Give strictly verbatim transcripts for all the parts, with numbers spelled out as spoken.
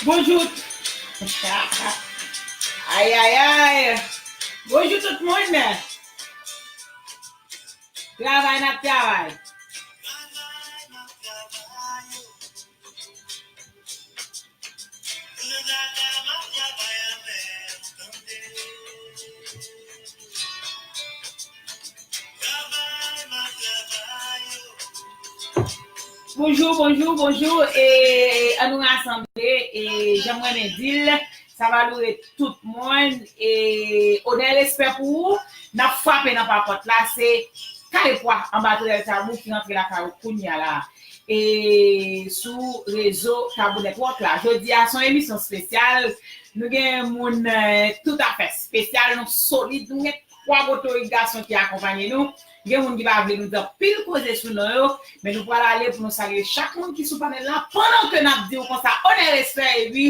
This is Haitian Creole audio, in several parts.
Bonjou. Ay, ay, ay. Bonjou tout moun. Travay n ap travay. Bonjou, bonjou, bonjou. E, ann nou rasanble. E, jan m renmen di l, sa va loure tout moun. E, onè, respè pou ou. N ap frape nan papòt la. Se Kale Pwa anba Tonèl Tabou ki rantre lakay ou kounye a la. E, sou rezo Tabou Network la. Jodi a, se yon emisyon espesyal. Nou gen moun, eh, toutafè espesyal. Nou solid. Nou gen twa gwo torik gason ki akonpanye nou. Gen moun ki pa vle nou di anpil koze sou non yo, men nou pral ale pou nou salye chak moun ki sou panèl la, pandan ke n ap di w konsa, onè, respè, epi,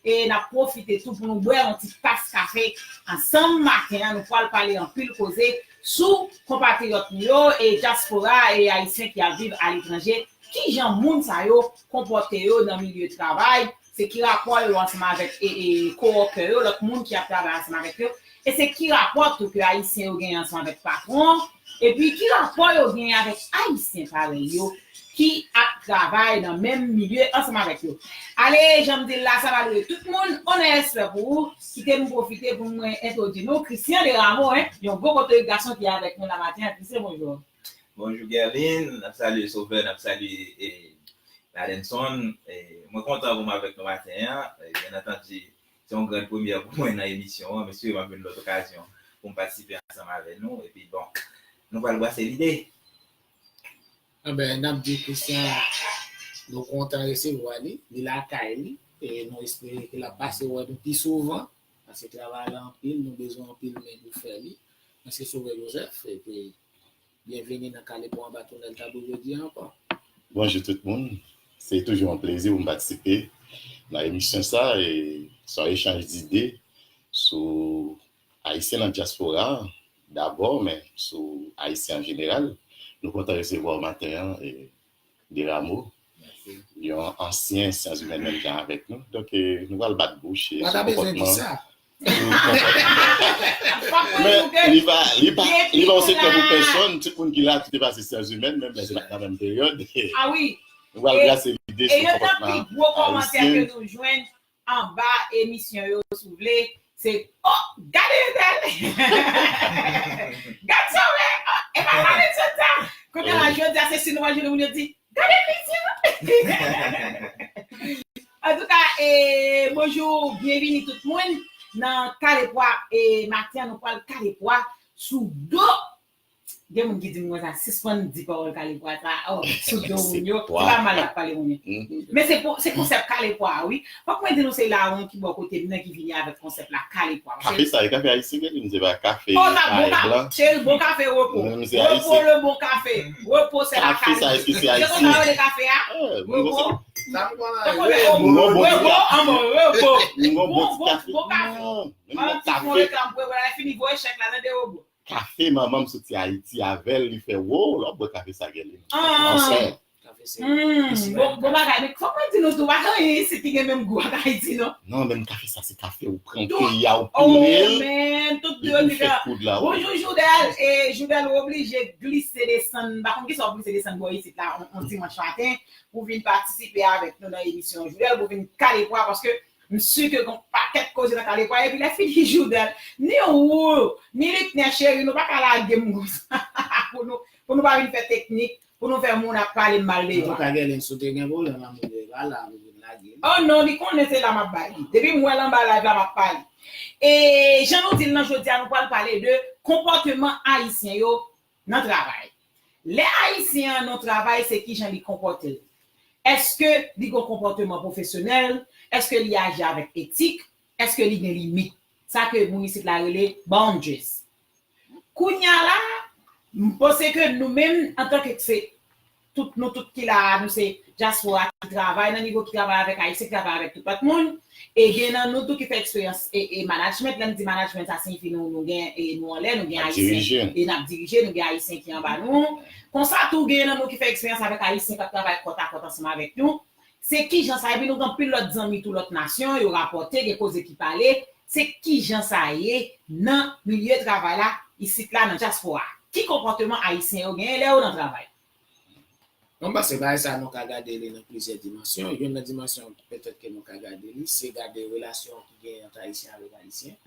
e n ap pwofite tou pou nou bwè yon ti tas kafe ansanm maten an. Nou pral pale anpil koze sou konpatriyòt nou yo, e dyaspora, e ayisyen ki ap viv aletranje, kijan moun sa yo konpòte yo nan milye travay, se ki rapò yo ansanm avèk, e, e, kowòkè yo, lòt moun ki ap travay ansanm avèk yo, e se ki rapò tou ke ayisyen yo genyen ansanm avèk patwon, epi ki rapò yo genyen avèk ayisyen parèy yo ki ap travay nan menm milye ansanm avèk yo. Ale, jan m di l la, sa va loure tout moun, onè, respè pou ou. Kite m pwofite pou mwen entwodui nou, Christian Desrameaux, en, yon gwo kote gason ki avèk nou la maten an. Christian, bonjou. Bonjou Guerline, n ap salye Sovè, n ap salye, e, Ladenson. E, mwen kontan pou m avèk nou maten an. E, byen antandi, se yon gran premyè pou mwen nan emisyon an, men si m ap jwenn lòt okazyon pou m patisipe ansanm avè nou. Epi, bon, nou pral brase lide. Enben, n ap di Christian, nou kontan resevwa li, li lakay li, e nou espere ke l ap pase wè nou pi souvan, paske travay la anpil, nou bezwen anpil men pou fè li. Mwen se Sovè Joseph, epi byenveni nan Kale Pwa anba Tonèl Tabou jodi a ankò. Bonjou tout moun. Se toujou yon plezi pou m patisipe nan emisyon sa, e se yon echanj dide sou Ayisyen nan dyaspora an dabò, men sou Ayisyen an jeneral. Nou kontan resevwa w maten an, e, Desrameaux, yon ansyen syans imèn menm jan avèk nou. Donk, e, nou pral bat bouch, e, sou konpòtman. Men li pa, li pa, li pa yon sekrè pou pèsonn, tout moun ki la, tout te pase syans imèn, menm lè se pa nan menm peryòd. Ah wi. Nou pral brase lide sou konpòtman ayisyen. E youn nan pi gwo kòmantè ke nou jwenn anba emisyon yo, si w vle, se, "Oh, gade Jodel! Gade sa w wè! Oh, e pa sa m te di sa!" Kounye a la, jodi a, se si nou wè jodi moun yo di, "Gade Christian!" Antouka, e, bonjou, byenvini tout moun nan Kale Pwa, e, maten an, nou pral kale pwa sou do. Gen moun ki di m konsa, sispann di pawòl Kale Pwa sa, oh, sou do moun yo, se pa mal l ap pale moun yo. Men se, se konsèp Kale Pwa a, wi. Fòk mwen di nou se lawon ki bò kote m nan ki vini avèk konsèp la, Kale Pwa. Kafe sa, e kafe ayisyen, gen di m se pa kafe, oh, sa bon kafe, cheri, bon kafe, repo. Repo, le bon kafe. Repo, c'est la qualité. Kafe sa, èske se ayisyen? Se konsa yo rele kafe a? Repo. Sa m konnen. Repo, repo, an bon, repo. Bon, bon, bon kafe. Non, men bon kafe. Fini voye chèk la, tande, repo. Kafe manman m soti Ayiti avè l, li fè, wo, lè w bwè kafe sa, Guerline. Anfè. Kafe se bon, bon bagay, men fòk mwen di nou tou, pa gen anyen isit ki gen menm gou ak Ayiti, non. Non, menm kafe sa, se kafe ou pran peyi a, ou pile l, epi ou fè koud la. Bonjou, Jodel. E Jodel, ou oblije glise desann, m pa konn kisa w glise desann bò isit la, on, on dimanch maten, pou vin patisipe avèk nou nan emisyon Jodel, pou vin kale pwa, paske m si ke gon pakèt koze nan Kale Pwa, epi lè fini Jodel, ni ou, ni Luckner cheri, nou pa ka lage m konsa pou nou, pou nou pa vin fè teknik, pou nou fè moun ap pale mal de yo. Antouka, Guerline, si w te gen pwoblèm ak moun yo, e pa la pou vin lage m. Oh non, li konnen se la m ap ba li. Depi m wè l anba live la, m ap ba li. E jan nou di l nan jodi a, nou pral pale de konpòteman ayisyen yo nan travay. Lè ayisyen an nan travay, se kijan li konpòte l. Èske li gen yon konpòteman pwofesyonèl? Èske li aji avèk etik? Èske li gen limit? Sa ke moun isit la rele boundaries. Kounye a la, m panse ke nou menm, antanke se tout, nou tout ki la a, nou se dyaspora ki travay nan nivo, ki travay avèk ayisyen, ki travay avèk tout lòt moun. E gen nan nou tou ki fè eksperyans e, e management. Lè m di management, sa siyifi nou, nou gen, e nou anlè, nou gen ayisyen, e n ap dirije, nou gen ayisyen ki anba nou. Konsa tou, gen nan nou ki fè eksperyans avèk ayisyen k ap travay kòtakòt ansanm avèk nou. Se kijan sa ye? Epi nou gen anpil lòt zanmi tou lòt nasyon, yo rapòte, gen koze ki pale. Se kijan sa ye nan milye travay la, isit la, nan dyaspora? Ki konpòteman Ayisyen yo genyen lè yo nan travay? Mwen panse bagay sa nou ka gade li nan plizyè dimansyon. Youn nan dimansyon petèt ke nou ka gade li, se gade relasyon ki genyen ant Ayisyen avèk Ayisyen,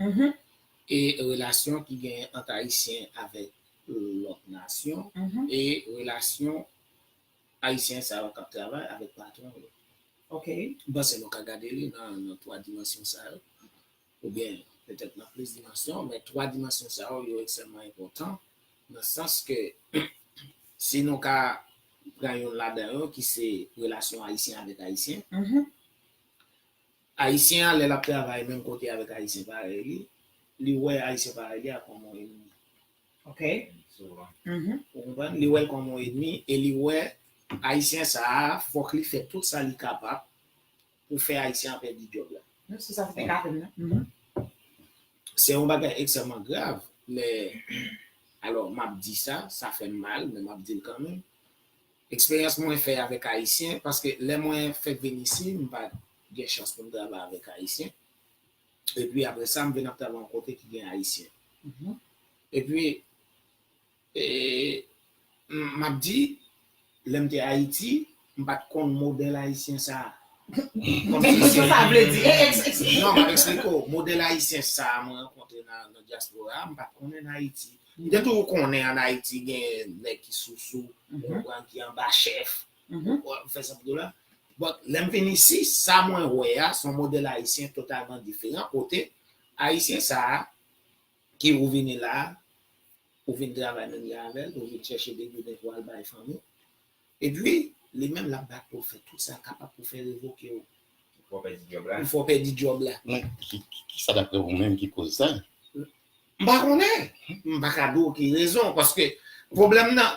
e relasyon ki genyen ant Ayisyen avèk lòt nasyon, e relasyon Ayisyen sa yo k ap travay avèk patwon yo. Ok. M panse nou ka gade li nan, nan twa dimansyon sa yo. Oubyen petèt nan plis dimansyon, men twa dimansyon sa yo, yo ekstrèmman enpòtan, nan sans ke si nou ka pran youn ladan yo ki se relasyon Ayisyen avèk Ayisyen, Ayisyen an, lè l ap travay menm kote avèk Ayisyen parèy li, li wè Ayisyen parèy li a kòm yon enmi. Ok. Ou konprann? Li wè l kòm yon enmi e li wè Ayisyen sa a, fòk li fè tout sa li kapab pou fè Ayisyen an pèdi djòb la. Se sa ki te ka fè m nan. Se yon bagay ekstrèmman grav lè, alò, m ap di sa, sa fè m mal, men m ap di l kanmenm. Eksperyans mwen fè avèk Ayisyen, paske lè mwen fèk vin isi, m pa gen chans pou m travay avèk Ayisyen. Epi apre sa, m vin ap travay yon kote ki gen Ayisyen. Epi, e, m ap di, lè m te Ayiti, m pa t konn modèl ayisyen sa a. Kòmsi se sa vle di. Non, m ap eksplike w. Modèl ayisyen sa a mwen rankontre nan, nan dyaspora a, m pa t konnen nan Ayiti. M te toujou konnen ann Ayiti gen nèg ki sousou, ou konprann, ki anba chèf, ou fè sa pou la. But lè m vin isi, sa mwen wè a, se yon modèl ayisyen totalman diferan, kote ayisyen sa a, ki ou vini la, ou vin travay menm jan avè l, ou vin chèche de gouden pou al bay fanmi. Epi, li menm l ap bat pou l fè tout sa l kapab pou fè revoke w. Pou fè w pèdi djòb la. Pou fè w pèdi djòb la. Men ki, ki, ki sa daprè ou menm ki koz sa? M pa konnen. M pa ka di w ki rezon, paske pwoblèm nan,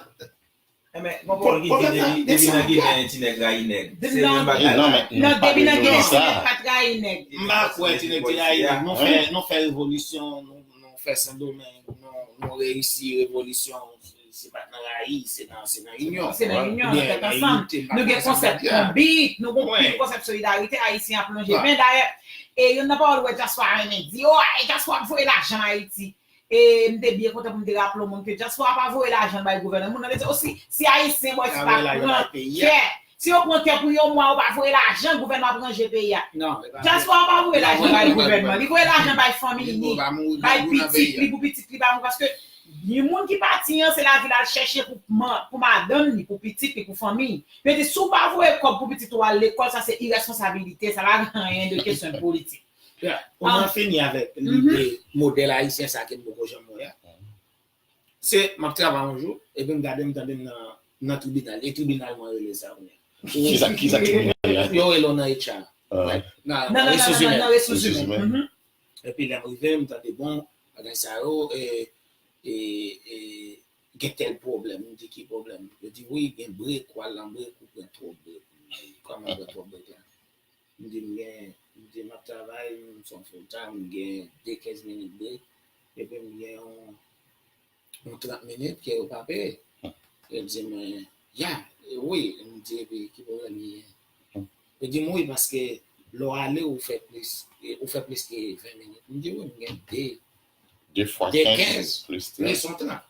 Enben, gon pawòl ki di depi, depi nan Ginen, ti nèg rayi nèg. Se menm bagay la. Non, depi nan Ginen, ti nèg pa t rayi nèg. M pa kwè ti nèg te rayi nèg. Nou fè, nou fè revolisyon, nou, nou fè Sendomeng, nou, nou reyisi revolisyon. Se pa t nan rayi, se nan, se nan inyon. Se nan inyon, nan tèt ansanm. Nou gen konsèp konbit, nou gen anpil konsèp solidarite, Ayisyen ap lonje men. Dayè, e youn nan pawòl ou wè dyaspora renmen di, o, dyaspora ap voye lajan Ayiti. E m te byen kontan pou m te raple yon moun ke dyaspora pa voye lajan bay gouvènman. Moun nan te di, o, si, si Ayisyen bò isit pa pran kè, si yo pran kè pou yon mwa, yo pa voye lajan, gouvènman ap ranje peyi a. Dyaspora pa voye lajan bay gouvènman. Li voye lajan bay fanmi li, bay pitit li, pou pitit li pa mouri. Paske gen moun ki pati an, se lavi l al chèche pou, pou madanm li, pou pitit li, pou fanmi. Yo di, si w pa voye kòb pou pitit ou al lekòl, sa se irèsponsabilite, sa pa gen anyen de kesyon politik. Pou mwen fini avèk lide modèl ayisyen sa ke m poko janm wè a. Se, m ap travay yon jou, epi m gade m tande m nan, nan tribinal. E tribinal mwen rele sa kounye a. Kisa, kisa tribinal la? Yo rele w nan H R. Nan, nan resous imèn. Nan resous imèn. Epi lè m rive, m tande, bon, bagay sa yo, e, e, e, gen tèl pwoblèm. M di, ki pwoblèm? Yo di, wi, gen brek, w al nan brek, ou pran twòp brek. M di, kòman pran twòp brek la? M di m gen, m di m ap travay, m se yon full time, m gen de kenz minit brek, epi m gen yon, yon trant minit ke yo pa peye. Yo di mwen, ya, wi, m di epi ki pwoblèm li ye? Yo di m wi, paske lè w ale, ou fè plis, ou fè plis ke ven minit. M di wi, m gen de, de fwa kenz plis trant.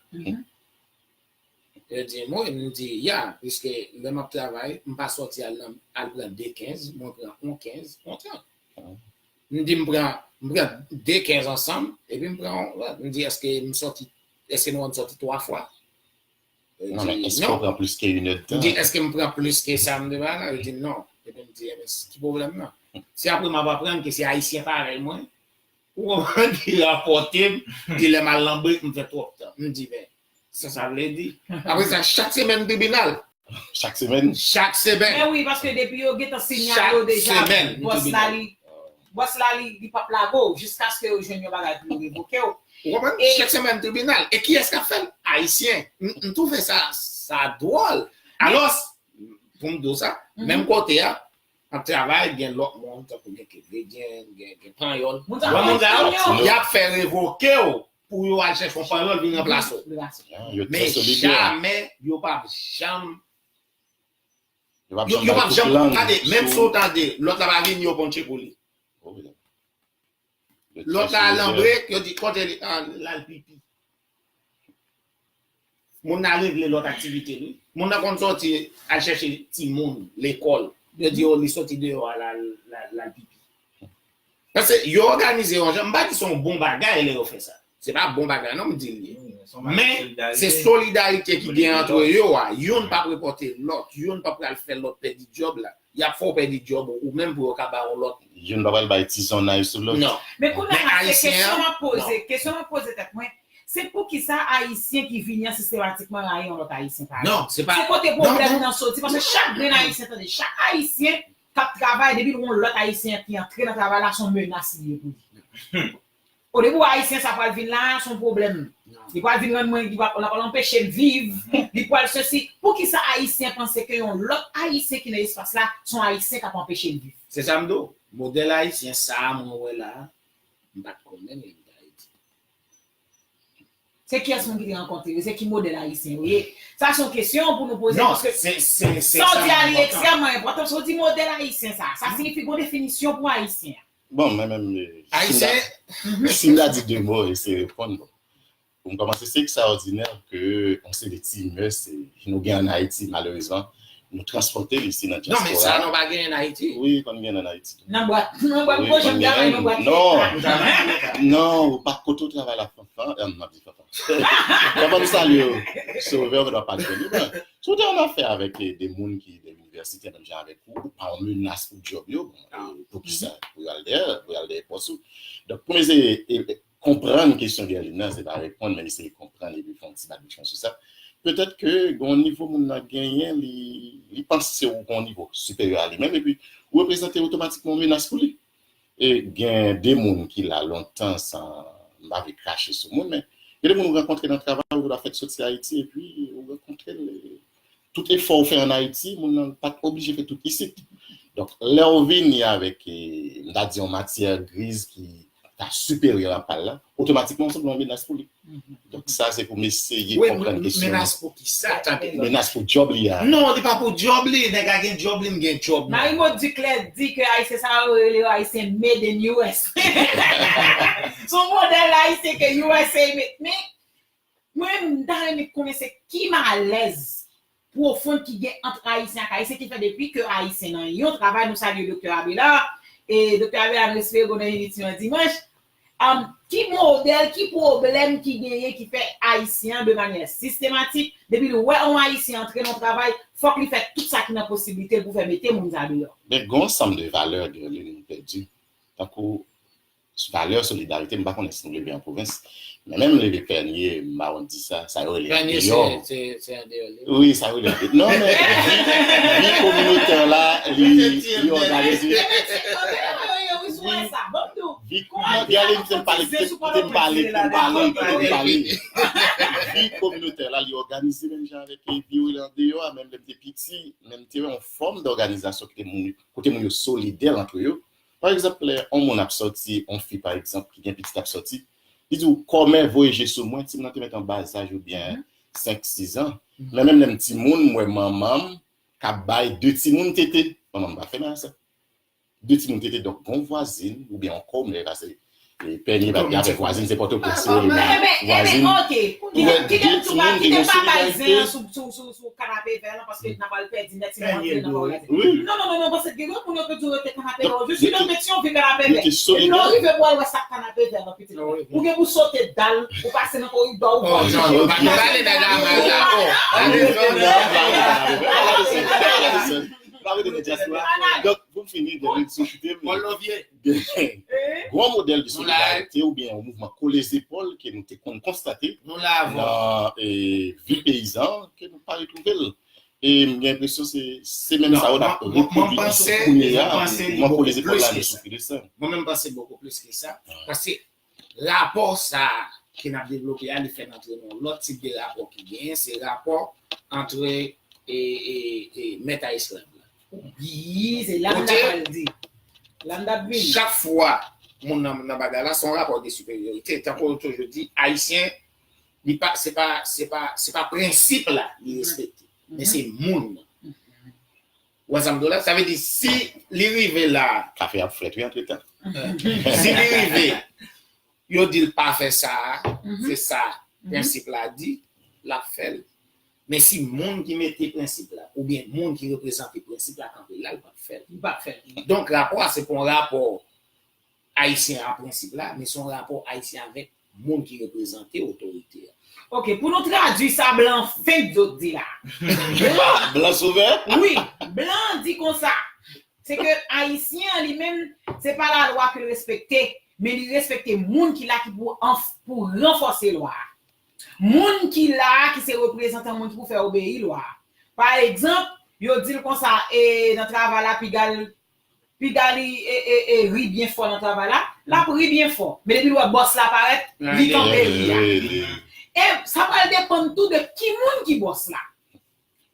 Yo di, mwen, m di, ya, piske lè m ap travay, m pa sòti al nan, al pran de kenz, mwen pran yon kenz, yon trant. M di, m pran, m pran de kenz ansanm, epi m pran yon lòt. M di, èske m sòti, èske nou wè m sòti twa fwa? Non, men èske w pran plis ke inèdtan? M di, èske m pran plis ke sa m te bay la? Yo di, non. Epi m di, enben, ki pwoblèm nan? Se apre m ap aprann ke se Ayisyen parèy mwen, ou konprann, ki rapòte m, ki lè m al nan brek, m fè twòp tan. M di, men, sa sa vle di? Apre sa, chak semèn tribinal. Chak semèn? Chak semèn. Men wi, paske depi yo gentan sinyale w deja, bòs la li, bòs la li, li p ap lage w jiskaske yo jwenn yon bagay pou yo revoke w. Ou konprann? Chak semèn tribinal. E kiyès k ap fè l? Ayisyen. M, m twouve sa, sa dwòl. Alò, pou m di w sa, menm kote a, ap travay, gen lòt moun, tankou gen Kebedyen, gen, gen Panyòl. Moun sa yo, y ap fè revoke w pou yo al chèche yon Panyòl vin ranplase w. Men jamè, yo p ap janm Yo p ap janm bay kout lang. Gade, menm si w tande, lòt la pa vini, yo ponche pou li. Lòt la al nan brek, yo di, kote li? Ah, l al pipi. Moun nan regle lòt aktivite l, wi. Moun nan konn sòti al chèche timoun lekòl. Yo di, oh, li sòti deyò a, l al, l al, l al pipi. Paske yo òganize yon jan, m pa di se yon bon bagay lè yo fè sa. Se pa bon bagay non m di l ye. Men se solidarite ki gen antre yo a. Youn p ap repòte lòt, youn p ap pral fè lòt pèdi djòb la. Y ap fè w pèdi djòb ou, ou menm pou yo ka ba w lòt. Youn pa pral bay ti zonnay sou lòt. Non. Men kounye a, se kesyon m ap poze, kesyon m ap poze tèt mwen, se poukisa Ayisyen ki vini an sistematikman rayi yon lòt Ayisyen parèy? Non, se pa. Se kote pwoblèm nan soti, paske chak grenn Ayisyen, tande, chak Ayisyen k ap travay, depi l wè yon lòt Ayisyen ki antre nan travay la, se yon menas li ye pou li. Odepi w Ayisyen sa pral vin la, se yon pwoblèm. Li pral vin rann mwen, li pral, l ap anpeche m viv, li pral sesi. Poukisa Ayisyen panse ke yon lòt Ayisyen ki nan espas la, se yon Ayisyen k ap anpeche l viv? Se sa m di w. Modèl Ayisyen sa a mwen wè la a, m pa t konnen l, m ta di. Se kiyès moun ki te rankontre yo? Se ki modèl Ayisyen yo ye? Sa se yon kesyon pou nou poze, paske sa w di a li ekstrèmman enpòtan. Sa w di modèl Ayisyen sa, sa siyifi gon definisyon pou Ayisyen an. Bon, mwen menm, eh, si m ta, si m ta di de mo, e se reponn, bon. Pou m kòmanse, se ekstraòdinè ke yon seri de ti mès, eh, nou gen ann Ayiti, malerezman, nou transpòte l isi nan dyaspora. Non, men sa nou pa genyen ann Ayiti. Wi, konn genyen ann Ayiti tou. Nan bwat, nan bwat, wi, konn genyen. Non, non, ou pa kote w travay la, Fanfan, eh, m ap di Fanfan. Fanfan, m salye w. Sovè, ou pa t konn li, bon. Si w te ann afè avèk, eh, de moun ki de inivèsite, menm jan avèk ou, ou pa yon menas pou djòb yo, bon, eh, poukisa? Pou y al dèyè, pou y al dèyè pòs ou. Donk, pou m eseye, eh, eh, konprann kesyon Guerline nan, se pa reponn, men eseye konprann epi fè yon ti badbouchon sou sa. Petèt ke gen yon nivo moun nan genyen, li, li panse ou gen yon nivo siperyè a li menm, epi ou reprezante otomatikman yon menas pou li. E gen de moun ki la lontan san, m pa vle krache sou moun, men gen de moun ou rankontre nan travay, ou ta fèk soti Ayiti, epi ou rankontre l, e tout efò ou fè ann Ayiti, moun nan pa t oblije fè tout isit. Donk, lè w vini avèk, e, m ta di yon matyè griz ki ta siperyè a pa l la, otomatikman, ou sanble yon menas pou li. Donk, sa, se pou m eseye konprann kesyon an. Menas pou ki sa? Tande. Menas pou djòb li a. Non, li pa pou djòb li, nèg la gen djòb li, m gen djòb mwen. Marie Maud Duclair di ke Ayisyen sa yo rele yo Ayisyen made in U S. Se yon modèl Ayisyen ke U S A met. Men, mwen menm, m ta renmen konnen se ki malèz pwofon ki gen ant Ayisyen ak Ayisyen ki fè depi ke Ayisyen nan yon travay, nou salye Doktè Abelard, e Doktè Abelard, nou espere gon nan emisyon an dimanch. Am, ki modèl, ki pwoblèm ki genyen ki fè Ayisyen an, de manyè sistematik, depi l wè yon Ayisyen antre nan yon travay, fòk li fè tout sa ki nan posiblite l pou fè mete moun sa deyò? Men gen yon ansanm de valè, Guerline, nou pèdi. Tankou valè solidarite, m pa konnen si nou leve an pwovens, men menm leve Pènye, m pa wonn di sa, sa yo rele andeyò. Pènye, se, se, se andeyò, li. Wi, sa yo rele andeyò. Non, men vi, vi kominotè la, li, li òganize. Vi, non, Guerline, kite m pale, kite m pale, kite m pale, kite m pale. Vi kominotè la, li òganize menm jan avèk vi yo rele andeyò a, menm lè m te piti, menm te wè yon fòm dòganizasyon ki te moun, kote moun yo solidè antre yo. Pa egzanp, lè yon moun ap sòti, yon fi, pa egzanp, ki gen pitit ap sòti, li di w, "Kòmè voye je sou mwen," timoun nan te mèt an bazaj oubyen senk, sis an. Men menm lè m timoun, m wè manman m k ap bay de timoun tete. Manman m pa fè nan sa. De timoun tete, donk, gon vwazin oubyen yon kòmè, paske, e, Pènye pa gen afè vwazin, se Pòtoprens yo rele vwazin. Ou wè de timoun te gen solidarite. Kite m tou pa, kite m pa bay zen an sou, sou, sou, sou kanape vè lan, paske n ap al pèdi nèt si nou antre nan vwazin. Wi. Non, non, non, non, paske gen lòt moun yo toujou rete kanape vè. Je suis de Pétion, vi kanape vè. Epi lè w rive pou w al wè sa k kanape vè lan, pitit. Ou gen pou sote dal, ou pase nan koridò, ou pran. Non, non, pa pale nèg la mal la. Donk, pou m fini, Guerline, si w kite m. Gwo modèl de solidarite oubyen yon mouvman kole zepòl ke nou te konn konstate nan, e, vi peyizan ke nou pa retwouve l. E m gen enpresyon se, se menm sa yo n ap repwodui isi kounye a, mouvman kole zepòl la, nou soufri de sa. Mwen menm, m panse bokou plis ke sa. Paske rapò sa a ke n ap devlope a, li fè n antre nan yon lòt tip de rapò ki genyen, se rapò antre, e, e, e, mèt a esklav la. Wi, se la m t ap pral di. La m t ap vini. Chak fwa moun nan, nan bagay la, se yon rapò de siperyorite. Tankou yo toujou di, Ayisyen, li pa, se pa, se pa, se pa prensip la li respekte, men se moun nan. Ou wè sa m di w la? Sa vle di, si li rive la, kafe ap frèt, wi, antretan. Si li rive, yo di l pa fè sa a, se sa prensip la di, l ap fè l. Men si moun ki mete prensip la, oubyen moun ki reprezante prensip la kanpe la, li p ap fè l. Li p ap fè l. Donk, rapò a se pa yon rapò ayisyen a prensip la, men se yon rapò ayisyen avèk moun ki reprezante otorite a. Ok, pou nou tradui sa blan fenk zot di la. Blan souvè? Wi, blan di konsa. Se ke ayisyen an li menm, se pa lalwa ke l respekte, men li respekte moun ki la ki pou anf-, pou ranfòse lwa a. Moun ki la a, ki se reprezantan moun ki pou fè obeyi lwa a. Pa egzanp, yo di l konsa, e, nan travay la, piga l, piga li, e, e, e, ri byen fò nan travay la, l ap ri byen fò. Men depi l wè bòs la parèt, li kanpe ri a. E sa pral depann tou de ki moun ki bòs la.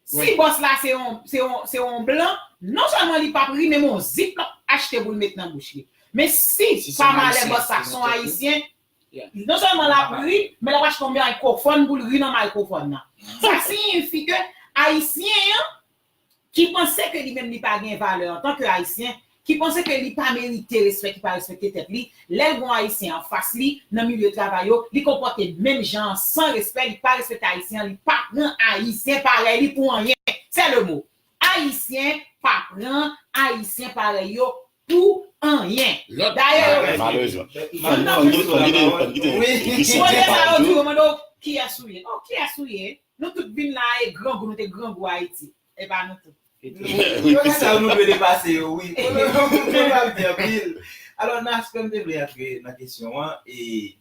Si bòs la se yon, se yon, se yon blan, non sèlman li p ap ri, men yon zip l ap achte pou l met nan bouch li. Men si, pa malè, bòs la se yon ayisyen, non sèlman l ap ri, men l ap achte yon mikrofòn pou l ri nan mikrofòn nan. Sa siyifi ke ayisyen an, ki panse ke li menm li pa gen valè antanke ayisyen, ki panse ke li pa merite respè, ki pa respekte tèt li, lè l gen yon ayisyen anfas li, nan milye travay yo, li konpòte menm jan an san respè, li pa respekte ayisyen an, li pa pran ayisyen parèy li pou anyen. C'est le mot. Ayisyen pa pran ayisyen parèy yo pou anyen. Dayè, yo, malerezman. Fò n kite, fò n kite, fò n kite. Wi. Kote sa yo di, yo mande w, kiyès ou ye? Oh, kiyès ou ye? Nou tout vin la e grangou, nou te grangou Ayiti. E pa nou tout. Wi, yo gen sa yo nou dwe depase yo, wi. Mwen pa di anpil. Alò, nan aspè m te vle antre nan kesyon an, e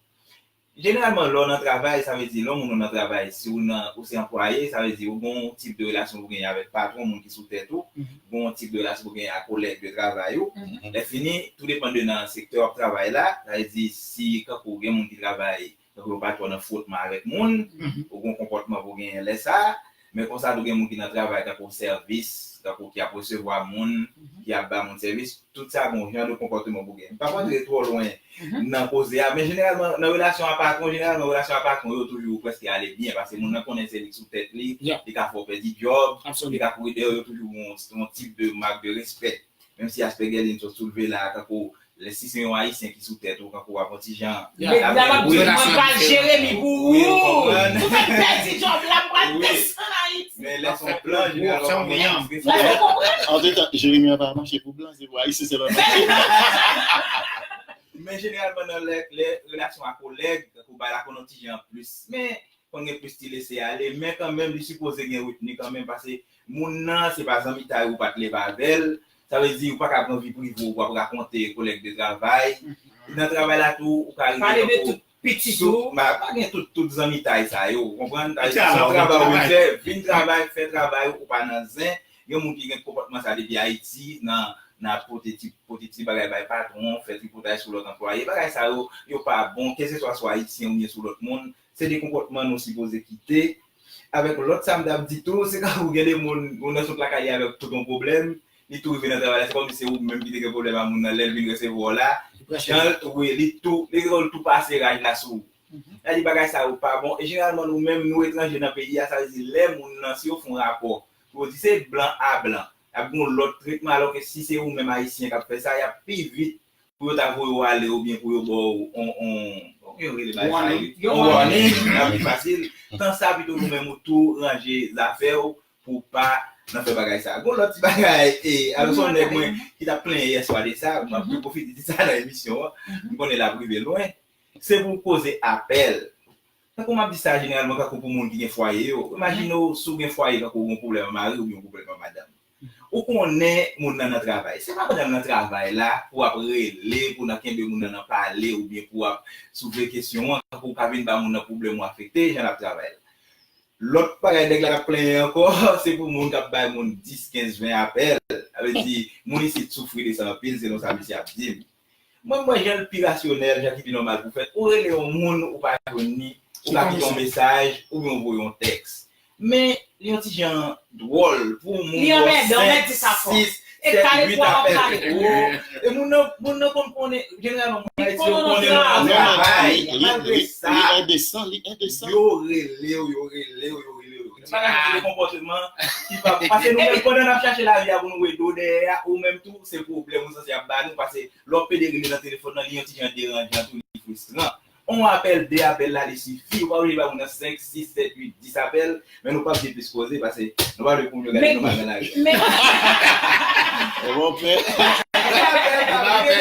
jeneralman, lè w nan travay, sa vle di, lè w moun ou nan travay, si ou nan, ou se anplwaye, sa vle di, ou gen yon tip de relasyon ou genyen avèk patwon, moun ki sou tèt ou, ou gen yon tip de relasyon ou genyen ak kolèg de travay ou. Lè fini, tou depann de nan sektè w ap travay la, sa vle di, si kankou gen moun ki travay tankou yon patwon nan fwotman avèk moun, ou gen yon konpòtman pou genyen lè sa a, men konsa tou gen moun ki nan travay tankou sèvis, tankou ki ap resevwa moun, ki ap ba moun sèvis, tout sa gen yon jan de konpòtman pou genyen. M p ap antre twò lwen nan koze a, men jeneralman, nan relasyon a patwon, jeneralman, relasyon a patwon yo toujou prèske ale byen, paske moun nan konnen se li k sou tèt li, li ka fè w pèdi djòb, li ka kouri dèyè w, yo toujou gen yon, yon tip de mak de respè. Menm si aspè Guerline sot soulve la, tankou, lè, si se yon Ayisyen ki sou tèt ou, tankou w ap yon ti jan. Men la m ap di w, mwen pral Jeremi pou ou. Wi, ou konprann. Ou fè pèdi djòb la, m pral desann Ayiti. Men lè se yon blan, jeneralman, ou konprann. Antretan, Jeremi an pa mache pou blan, se pou Ayisyen sèlman mache. Men jeneralman, nan lè, lè relasyon a kolèg, tankou bagay la konn yon ti jan plis. Men, konn gen plis ti lese ale, men kanmenm, li sipoze gen retni kanmenm, paske moun nan, se pa zanmitay ou pa t leve avè l, sa vle di, ou pa ka pran vi prive w pou w ap rakonte kolèg de travay. Nan travay la tou, ou ka rive tankou, pitit ou. Pa, pa gen tout, tout zanmitay sa yo, ou konprann? Sa vle di, se yon travay ou vin fè, vin travay, fè travay ou, ou pa nan zen. Gen moun ki gen konpòtman sa depi Ayiti, nan, nan pote ti, pote ti bagay bay patwon, fè tripotaj sou lòt anplwaye. Bagay sa yo, yo pa bon, keseswa sou Ayisyen oubyen sou lòt moun. Se de konpòtman nou sipoze kite. Avèk lòt sa m t ap di tou, se kankou gen de moun, moun nan sot lakay li avèk tout yon pwoblèm, li tou rive nan travay la, se kòmsi se ou menm ki te gen pwoblèm a moun nan, lè l vin resevwa w la, jan l, wi, li tou, li tou pase raj la sou ou. Sa di bagay sa yo pa bon, e jeneralman nou menm, nou etranje nan peyi a, sa vle di lè moun nan, si yo fè yon rapò, pou yo di se blan a blan, y ap gen yon lòt tretman, alò ke si se ou menm Ayisyen k ap fè sa, y ap pi vit pou yo ta voye w ale oubyen pou yo ba w on, on, on, yo rele bagay sa, wi. Yon warning. Yon warning, sa pi fasil. Tan sa, pito nou menm ou tou ranje zafè w pou w pa nan fè bagay sa. Gon lòt ti bagay, e, alò se yon nèg mwen ki t ap plenyen yèswa de sa, m ap tou pwofite di sa nan emisyon an. M konnen l ap rive lwen. Se pou koze apèl. Tankou m ap di sa jeneralman, tankou pou moun ki gen fwaye yo. Imajine w, si w gen fwaye, tankou w gen pwoblèm a mari oubyen yon pwoblèm a madanm. Ou konnen moun nan nan travay. Se pa pandan l nan travay la pou w ap rele, pou w nan kenbe moun nan nan pale, oubyen pou w ap soulve kesyon an, pou w ka vin ba moun nan pwoblèm ou afekte, jan l ap travay la. Lòt bagay nèg la k ap plenyen ankò, se pou moun k ap bay moun dis, kenz, ven apèl. Sa vle di, moun isit soufri de sa anpil, selon sa misye ap di m. Mwen, m wè jan l pi rasyonèl, jan ki pi nòmal pou fèt. Ou rele yon moun, ou pa jwenn li, ou ka kite yon mesaj, oubyen ou voye yon tèks. Men, li yon ti jan dwòl pou yon moun ba w senk, sis, sèt, uit apèl. E moun nan, moun nan konn konnen, jeneralman, moun Ayiti yo konnen nou nan travay. Malgre sa, yo rele w, yo rele w, yo rele w, yo rele w. Pa ka chanje de konpòtman ki pa bon. Paske nou menm, pandan n ap chache lavi a pou nou wè do dèyè a, ou menm tou, se pwoblèm ou sanse ap ba nou, paske lè w ap pede rele nan telefòn nan, li yon ti jan deranjan tou, li fristran. On apèl, de apèl la, li sifi. Ou pa oblije ba moun nan senk, sis, sèt, uit, dis apèl, men nou p ap di plis koze, paske nou pa vle pou moun yo gade nou mal nan lari. Men, E bon, frè. De apèl, pa vle,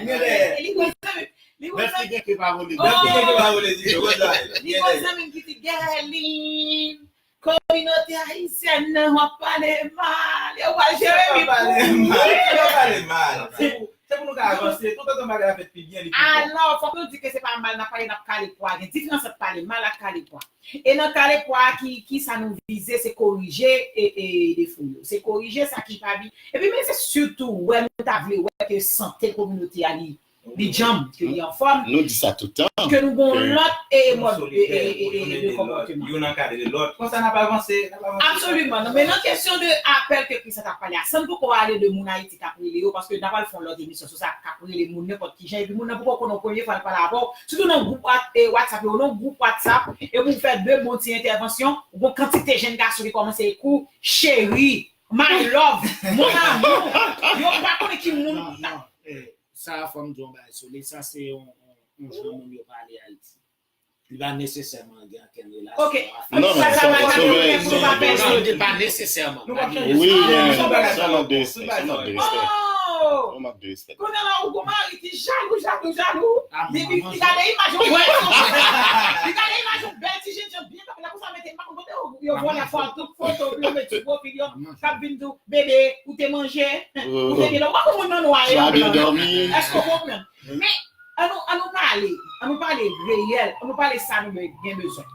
li dèyè. Li konn zanmi, li konn zanmi. Nèf ki gen ke pa vole. Nèf ki gen ke pa vole, di yo, konn sa. Li konn zanmi ki di Guerline, kominote ayisyèn nan w ap pale mal. Yo pral jere li pou Pale mal, pale mal. Se pou, se pou nou ka avanse. Tout otan bagay la fèt pi byen, li pi bon. Alò, fòk nou di ke se pa mal n ap pale, n ap kale pwa. Gen diferans ant pale mal ak kale pwa. E nan kale pwa, ki, ki sa nou vize, se korije e, e defo yo. Se korije sa ki pa byen. Epi, men se sitou wè nou ta vle wè ke sante kominote a li, li djanm, ke li anfòm, Nou di sa tout tan. ke nou gon lòt e Nou mòd e, solidè, e, e, nou e, ede de lòt, konpòteman. Youn an ka ede lòt. Konsa n ap avanse, n ap avanse. Absoliman. Non, men nan kesyon de apèl ke Christian t ap pale a, san n poko ale de moun Ayiti k ap rele yo, paske n ap al fè yon lòt emisyon sou sa, k ap rele moun nenpòt ki jan, epi moun nan poko konnen premye fwa l pale avè w, sitou nan gwoup What- e WhatsApp yo, nan gwoup WhatsApp, epi w fè de bon ti entèvansyon, ou gon kantite jèn gason ki kòmanse ekri w, cheri, my love, mon amour. Yo pa konnen ki moun. Non, non. Eh, sa fò m di yon bagay sou li. Sa se yon, yon, yon jan moun yo pale Ayiti. Li pa nesesèman gen ankenn relasyon Ok. avèk Non, men sa va sove. Non, li pa nesesèman. Nou p ap chanje. Wi, Non, men non, non, sa mank de non, respè. Sa mank de respè. Oh! Sa mank de respè. Kounye a la, ou gon mari ki jalou, jalou, jalou. Ah, Li manman li gade imaj yon bèl, li gade imaj yon bèl ti jènjan byen kanpe la, konsa mete, m pa konn kote yo, yo vòlè foto, foto, yo met sou pwofil yo, k ap vin di w, bebe, ou te manje, ou te byen dòmi, ou pa konn moun nan nwa e Ou an byen blan. dòmi. Èske w konprann? Men, an nou, an nou pale, an nou pale reyèl, an nou pale sa nou be- gen bezwen.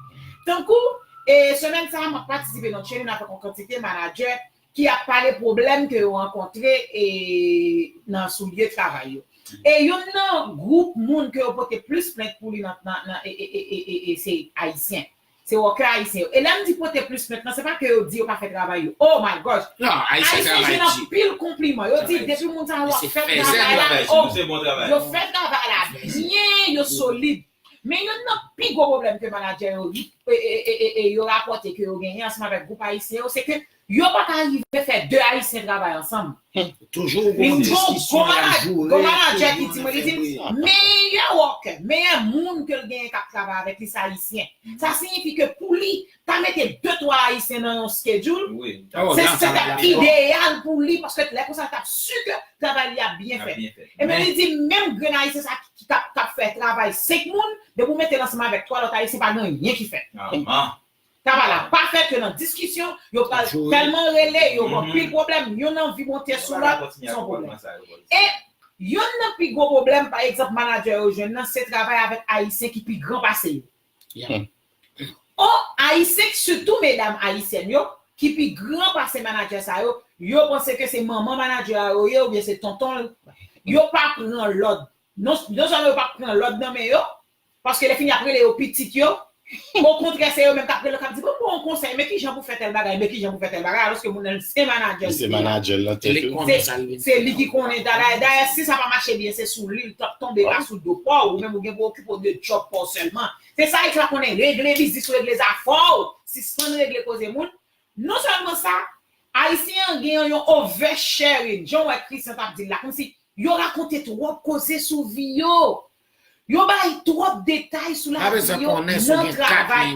Tankou, e, semèn sa a, m ap patisipe nan training avèk yon kantite manadjè ki ap pale pwoblèm ke yo rankontre e, nan sou lye travay yo. E youn nan gwoup moun ke yo pote plis plent pou li nan, nan, nan e, e, e, e, e, e se Ayisyen. Se wòkè Ayisyen yo. E lè m di pote plis plent nan, se pa ke yo di yo pa fè travay yo. Oh my gosh! Non, Ayisyen Ayisyen travay jwenn di. Anpil konpliman. Yo di depi moun sa yo ap fè travay la, oh, yo fè travay la byen, yo solid. Men youn nan pi gwo pwoblèm ke manadjè yo, e, e, e, e, e, yo rapòte ke yo genyen ansanm avèk gwoup ayisyen yo, se ke yo pa ka rive fè de Ayisyen travay ansanm. Toujou gon diskisyon y ap joure. Gon manadjè ki di mwen, li di m, meyè wòkè, meyè moun ke l genyen k ap travay avèk li, se Ayisyen. Sa siyifi ke pou li ta mete de twa Ayisyen nan yon schedule, se setup ideyal pou li, paske lè konsa l t ap si ke travay li ap byen fèt. Ebyen, li di menm grenn Ayisyen sa ki, ki t ap, t ap fè travay senk moun, depi w mete l ansanm avèk twa lòt Ayisyen, pa gen anyen ki fèt. Travay la pa fèt, yo nan diskisyon, yo pral tèlman rele, yo gen anpil pwoblèm, youn anvi monte sou lòt, se yon pwoblèm. E youn nan pi gwo pwoblèm, pa egzanp, manadjè yo jwenn nan, se travay avèk Ayisyen ki pi gran pase yo. Oh, Ayisyen, sitou medam ayisyèn yo, ki pi gran pase manadjè sa yo, yo panse ke se manman manadjè a yo ye oubyen se tonton l. Yo pa pran lòd. Non, non sèlman yo pa pran lòd nan men yo, paske lè fini y ap rele yo pitit yo, okontrè, se yo menm k ap rele yo, k ap di, "Bon, bon, konsèy, men kijan pou fè tèl bagay, men kijan pou fè tèl bagay," alòske moun nan se manadjè l. Se manadjè l nan tèt yo. Se li ki konnen. Dayè, dayè, si sa pa mache byen, se sou li l t ap tonbe, pa sou do pa w. Ou menm ou gen pou okipe w de djòb pa w sèlman. Se sa Ayiti la konnen, regle biznis ou, regle zafè w. Sispann regle koze moun. Non sèlman sa, Ayisyen an gen yon oversharing, jan w wè Christian t ap di l la, kòmsi yo rakonte twòp koze sou vi yo. Yo bay twòp detay sou lavi yo nan travay.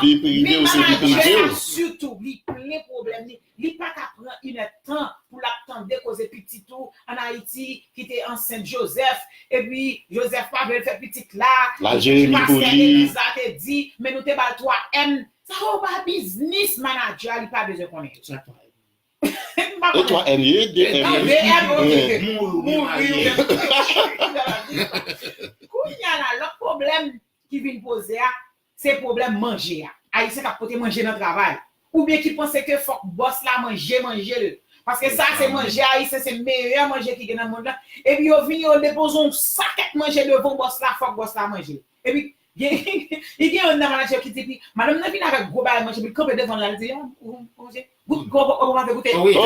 Vi prive w se vi prive w. Sitou, li plen pwoblèm. Li, li pa ka pran inèdtan pou l ap tande koze pitit ou ann Ayiti ki te ansent Jozèf, epi Jozèf pa vle l fè pitit la, epi pastè legliz la te di, men nou te ba l twa M. Sa yo pa biznis manadjè a, li pa bezwen konnen yo. E twa M ye, de M. De M, ok. Mouri, mouri. Kounye a la, lòt pwoblèm ki vin poze a, se pwoblèm manje a. Ayisyen k ap pote manje nan travay. Oubyen ki panse ke fòk bòs la manje, manje l. Paske sa se manje ayisyen, se meyè manje ki gen nan mond lan. Epi yo vini, yo depoze yon sakèt manje devan bòs la, fòk bòs la manje l. Epi, gen, li gen youn nan manadjè ki di, epi, madanm nan vin avèk gwo bagay manje, epi l kanpe devan l la, li di, "Ah, ou, ou, ou, goute, goute, goute."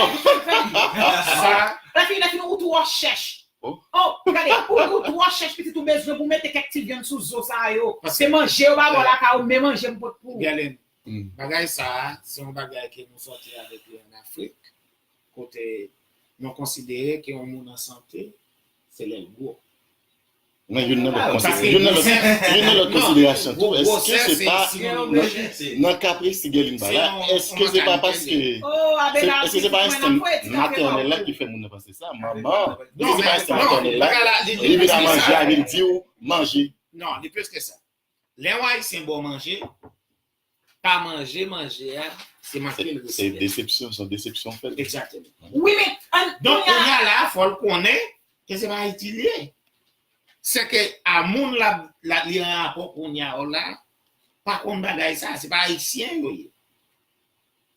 Lè fini, lè fini, ou twò chèch. Oh, gade, ou, ou twò chèch, pitit, ou bezwen pou mete kèk ti vyann sou zo sa yo. Se manje yo ba w lakay ou, men manje m pot pou ou. Bagay sa a, se yon bagay ke nou sòti avèk li ann Afrik, kote nou konsidere ke yon moun an sante, se lè l gwo. Men youn nan lòt konsiderasyon tou, èske se pa nan ka presi Guerline ba la, èske se pa paske èske se pa enstè matènèl la ki fè moun nan panse sa? Manman, èske se pa enstè matènèl la? Li vin a manje a, li di w manje. Non, li plis ke sa. Lè yon Ayisyen ba w manje, pa manje manje a, se manke l respè. Se desepsyon, se yon desepsyon fèt. Egzakteman. Wi, men an Donk, kounye a la, fò l konnen ke se pa Ayiti l ye. Se ke a moun l ap li an rapò kounye a la, pa konn bagay sa, se pa Ayisyen yo ye.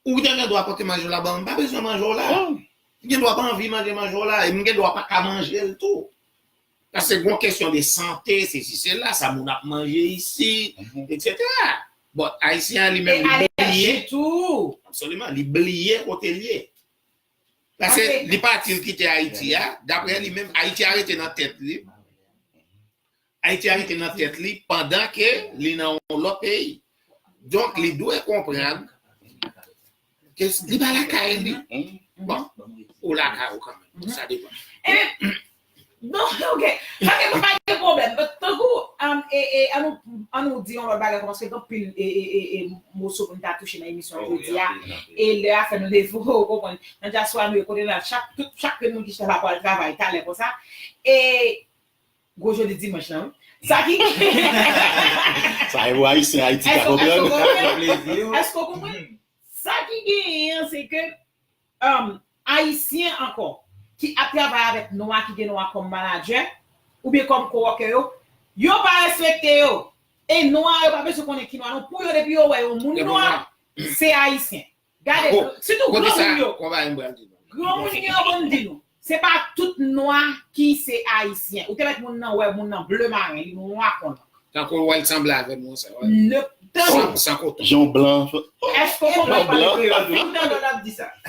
Ou te gen dwa pote manje w la ban m, m pa bezwen manje w la. M gen dwa pa anvi manje manje w la, e m gen dwa pa ka manje l tou. Paske gon kesyon de sante, sesi, sela, sa moun ap manje isi, etsetera. Bon, Ayisyen an li menm li bliye. Absoliman, li bliye kote l ye. Paske li pati, li kite Ayiti a, daprè li menm, Ayiti a rete nan tèt li. Ayiti a rete nan tèt li pandan ke li nan yon lòt peyi. Donk, li dwe konprann ke li pa lakay li. Bon, ou lakay ou kanmenm. Sa depann. Donk, ok. Pa gen pa gen pwoblèm. Tankou, um, e, e, an nou, an nou di yon lòt bagay, paske gen anpil e, e, e, e, moso pou n ta touche nan emisyon jodi a. E lè a fè nou leve, ou konprann. Nan dyaspora nou ye, kote n al, chak, tout, chak moun ki chita la pral travay talè konsa. E gwo jodi dimanch lan, wi. Sa ki. Sa e pou Ayisyen Ayiti ka konprann. Èske w konprann? Sa ki genyen an, se ke um, Ayisyen ankò ki ap travay avèk nwa ki gen nwa kòm manadjè oubyen kòm kowòkè yo, yo pa respekte yo. E nwa yo pa bezwen konnen ki nwa non. Pou yo, depi yo wè yon moun nwa, se Ayisyen. Gade, sitou granmoun yo. Granmoun yo konn di nou. Se pa tout nwa ki se Ayisyen. Ou te mèt moun nan wè moun nan ble maren, li nwa konn. Tankou w wè l sanble avè m konsa. San, san koton. Jan w blan. Èske w konprann? Fin tande,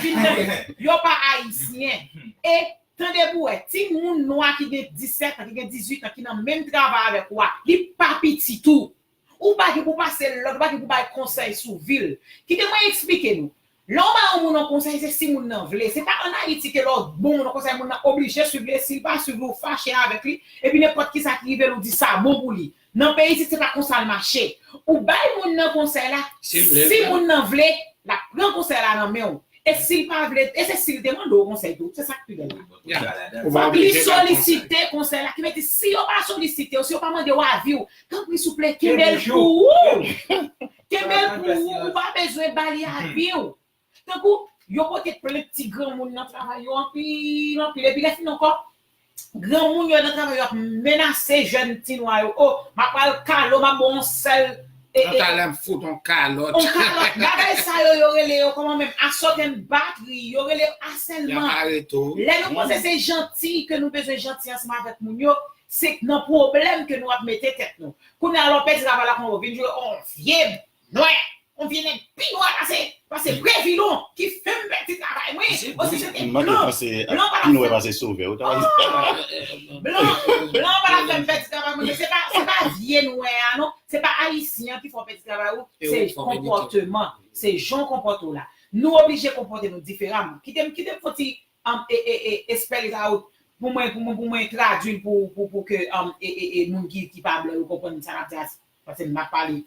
fin tande. Yo pa Ayisyen. E tande pou wè, timoun nwa ki gen disèt an, ki gen dizuit an, ki nan menm travay avèk ou a, li pa pitit ou. Ou pa gen pou pase lòd, ou pa gen pou bay konsèy sou vi l. Kite mwen eksplike nou. Lè w ba yon moun yon konsèy, se si moun nan vle. Se pa ann Ayiti ke lè w ba yon moun yon konsèy, moun nan oblije swiv li, e si l pa swiv li, ou fache avèk li, epi nenpòt kisa ki rive l, ou di sa bon pou li. Nan peyi isit, se pa konsa l mache. Ou bay moun nan konsèy la, si moun nan vle, l ap pran konsèy la nan men w. E si l pa vle, e se si l te mande w konsèy tou, se sa k pi bèl la. Fòk li solisite konsèy la, ki vle di si yo pa solisite w, si yo pa mande w avi w, tanpri souple, kenbe l pou ou. Kenbe l pou ou, ou pa bezwen ba li avi w. Tankou, yo pote plent ti granmoun nan travay yo anpil, anpil. Epi lè fini ankò, granmoun yo nan travay yo ap menase jèn ti nwa yo. O, m ap pral kale w, m ap ba w yon sèl. Yon talè m fout yon kalòt. Yon kalòt. Bagay sa yo, yo rele yo kòman menm? Assault and battery. Yo rele yo asèlman. Lè nou panse se janti ke nou bezwen janti ansanm avèk moun yo, se nan pwoblèm ke nou ap mete tèt nou. Kounye a, lè w pèdi travay la, kounye a w vin jwe yon vye nwè. On vye nèg pi nwè pase, pase Previlon ki fè m pèdi travay mwen. Osi se te blan. Blan pa t ap fè m pèdi travay mwen, men se pa, se pa vye nwè a non. Se pa Ayisyen an ki fè w pèdi travay ou. Se konpòteman. Se jan w konpòte w la. Nou oblije konpòte nou diferaman. Kite m, kite m fè yon ti um, e, e, e, espèl sa yo pou mwen, pou mwen, pou mwen tradui l pou, pou, pou ke um, e, e, e, moun ki, ki pa blan yo konprann sa n ap di a. Paske m ap pale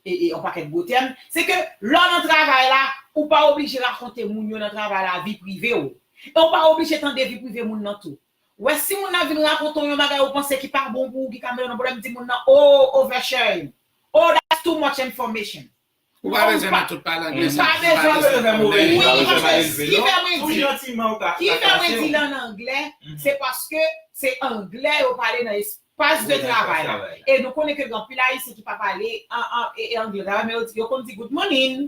e, e, yon pakèt gwo tèm. Se ke lè w nan travay la, ou pa oblije rakonte moun yo nan travay la vi prive w. E ou pa oblije tande vi prive moun nan tou. Ou wè, si moun nan vin rakonte w yon bagay ou panse ki pa bon pou ou, ki ka mennen w nan pwoblèm, di moun nan, oh, oversharing. Oh, that's too much information. Ou pa bezwen nan tout pale anglè. Ou pa bezwen. Wi, paske ki fè mwen di, ki fè mwen di l an anglè, se paske se anglè yo pale nan espas de travay la. E nou konnen ke gen anpil Ayisyen ki pa pale an, an, e, e anglè travay, men yo di, yo konn di good morning.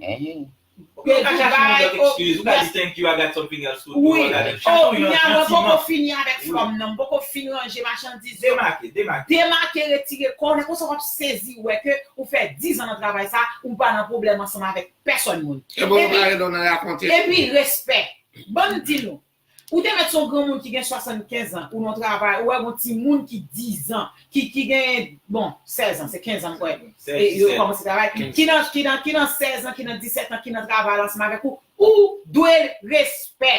Yo ka chache yon lòt excuse, ou ka di thank you, I got something else to do. Wi. Oh, kounye a mwen poko fini avèk from nan, m poko fin ranje machandiz yo. Demake, demake. Demake, retire kò w, lè konsa w ap sezi wè ke ou fè diz an nan travay sa, ou pa nan pwoblèm ansanm avèk pèsòn moun. Epi, epi respè. Ban m di nou, Ou te mèt se yon granmoun ki gen swasannkenz an, ou nan travay, ou wè yon timoun ki diz an, ki, ki gen, bon, sèz an, se kenz an, m kwè. E, yo kòmanse travay, ki nan, ki nan, ki nan sèz an, ki nan disèt an, ki nan travay la ansanm avèk ou, ou dwe l respè.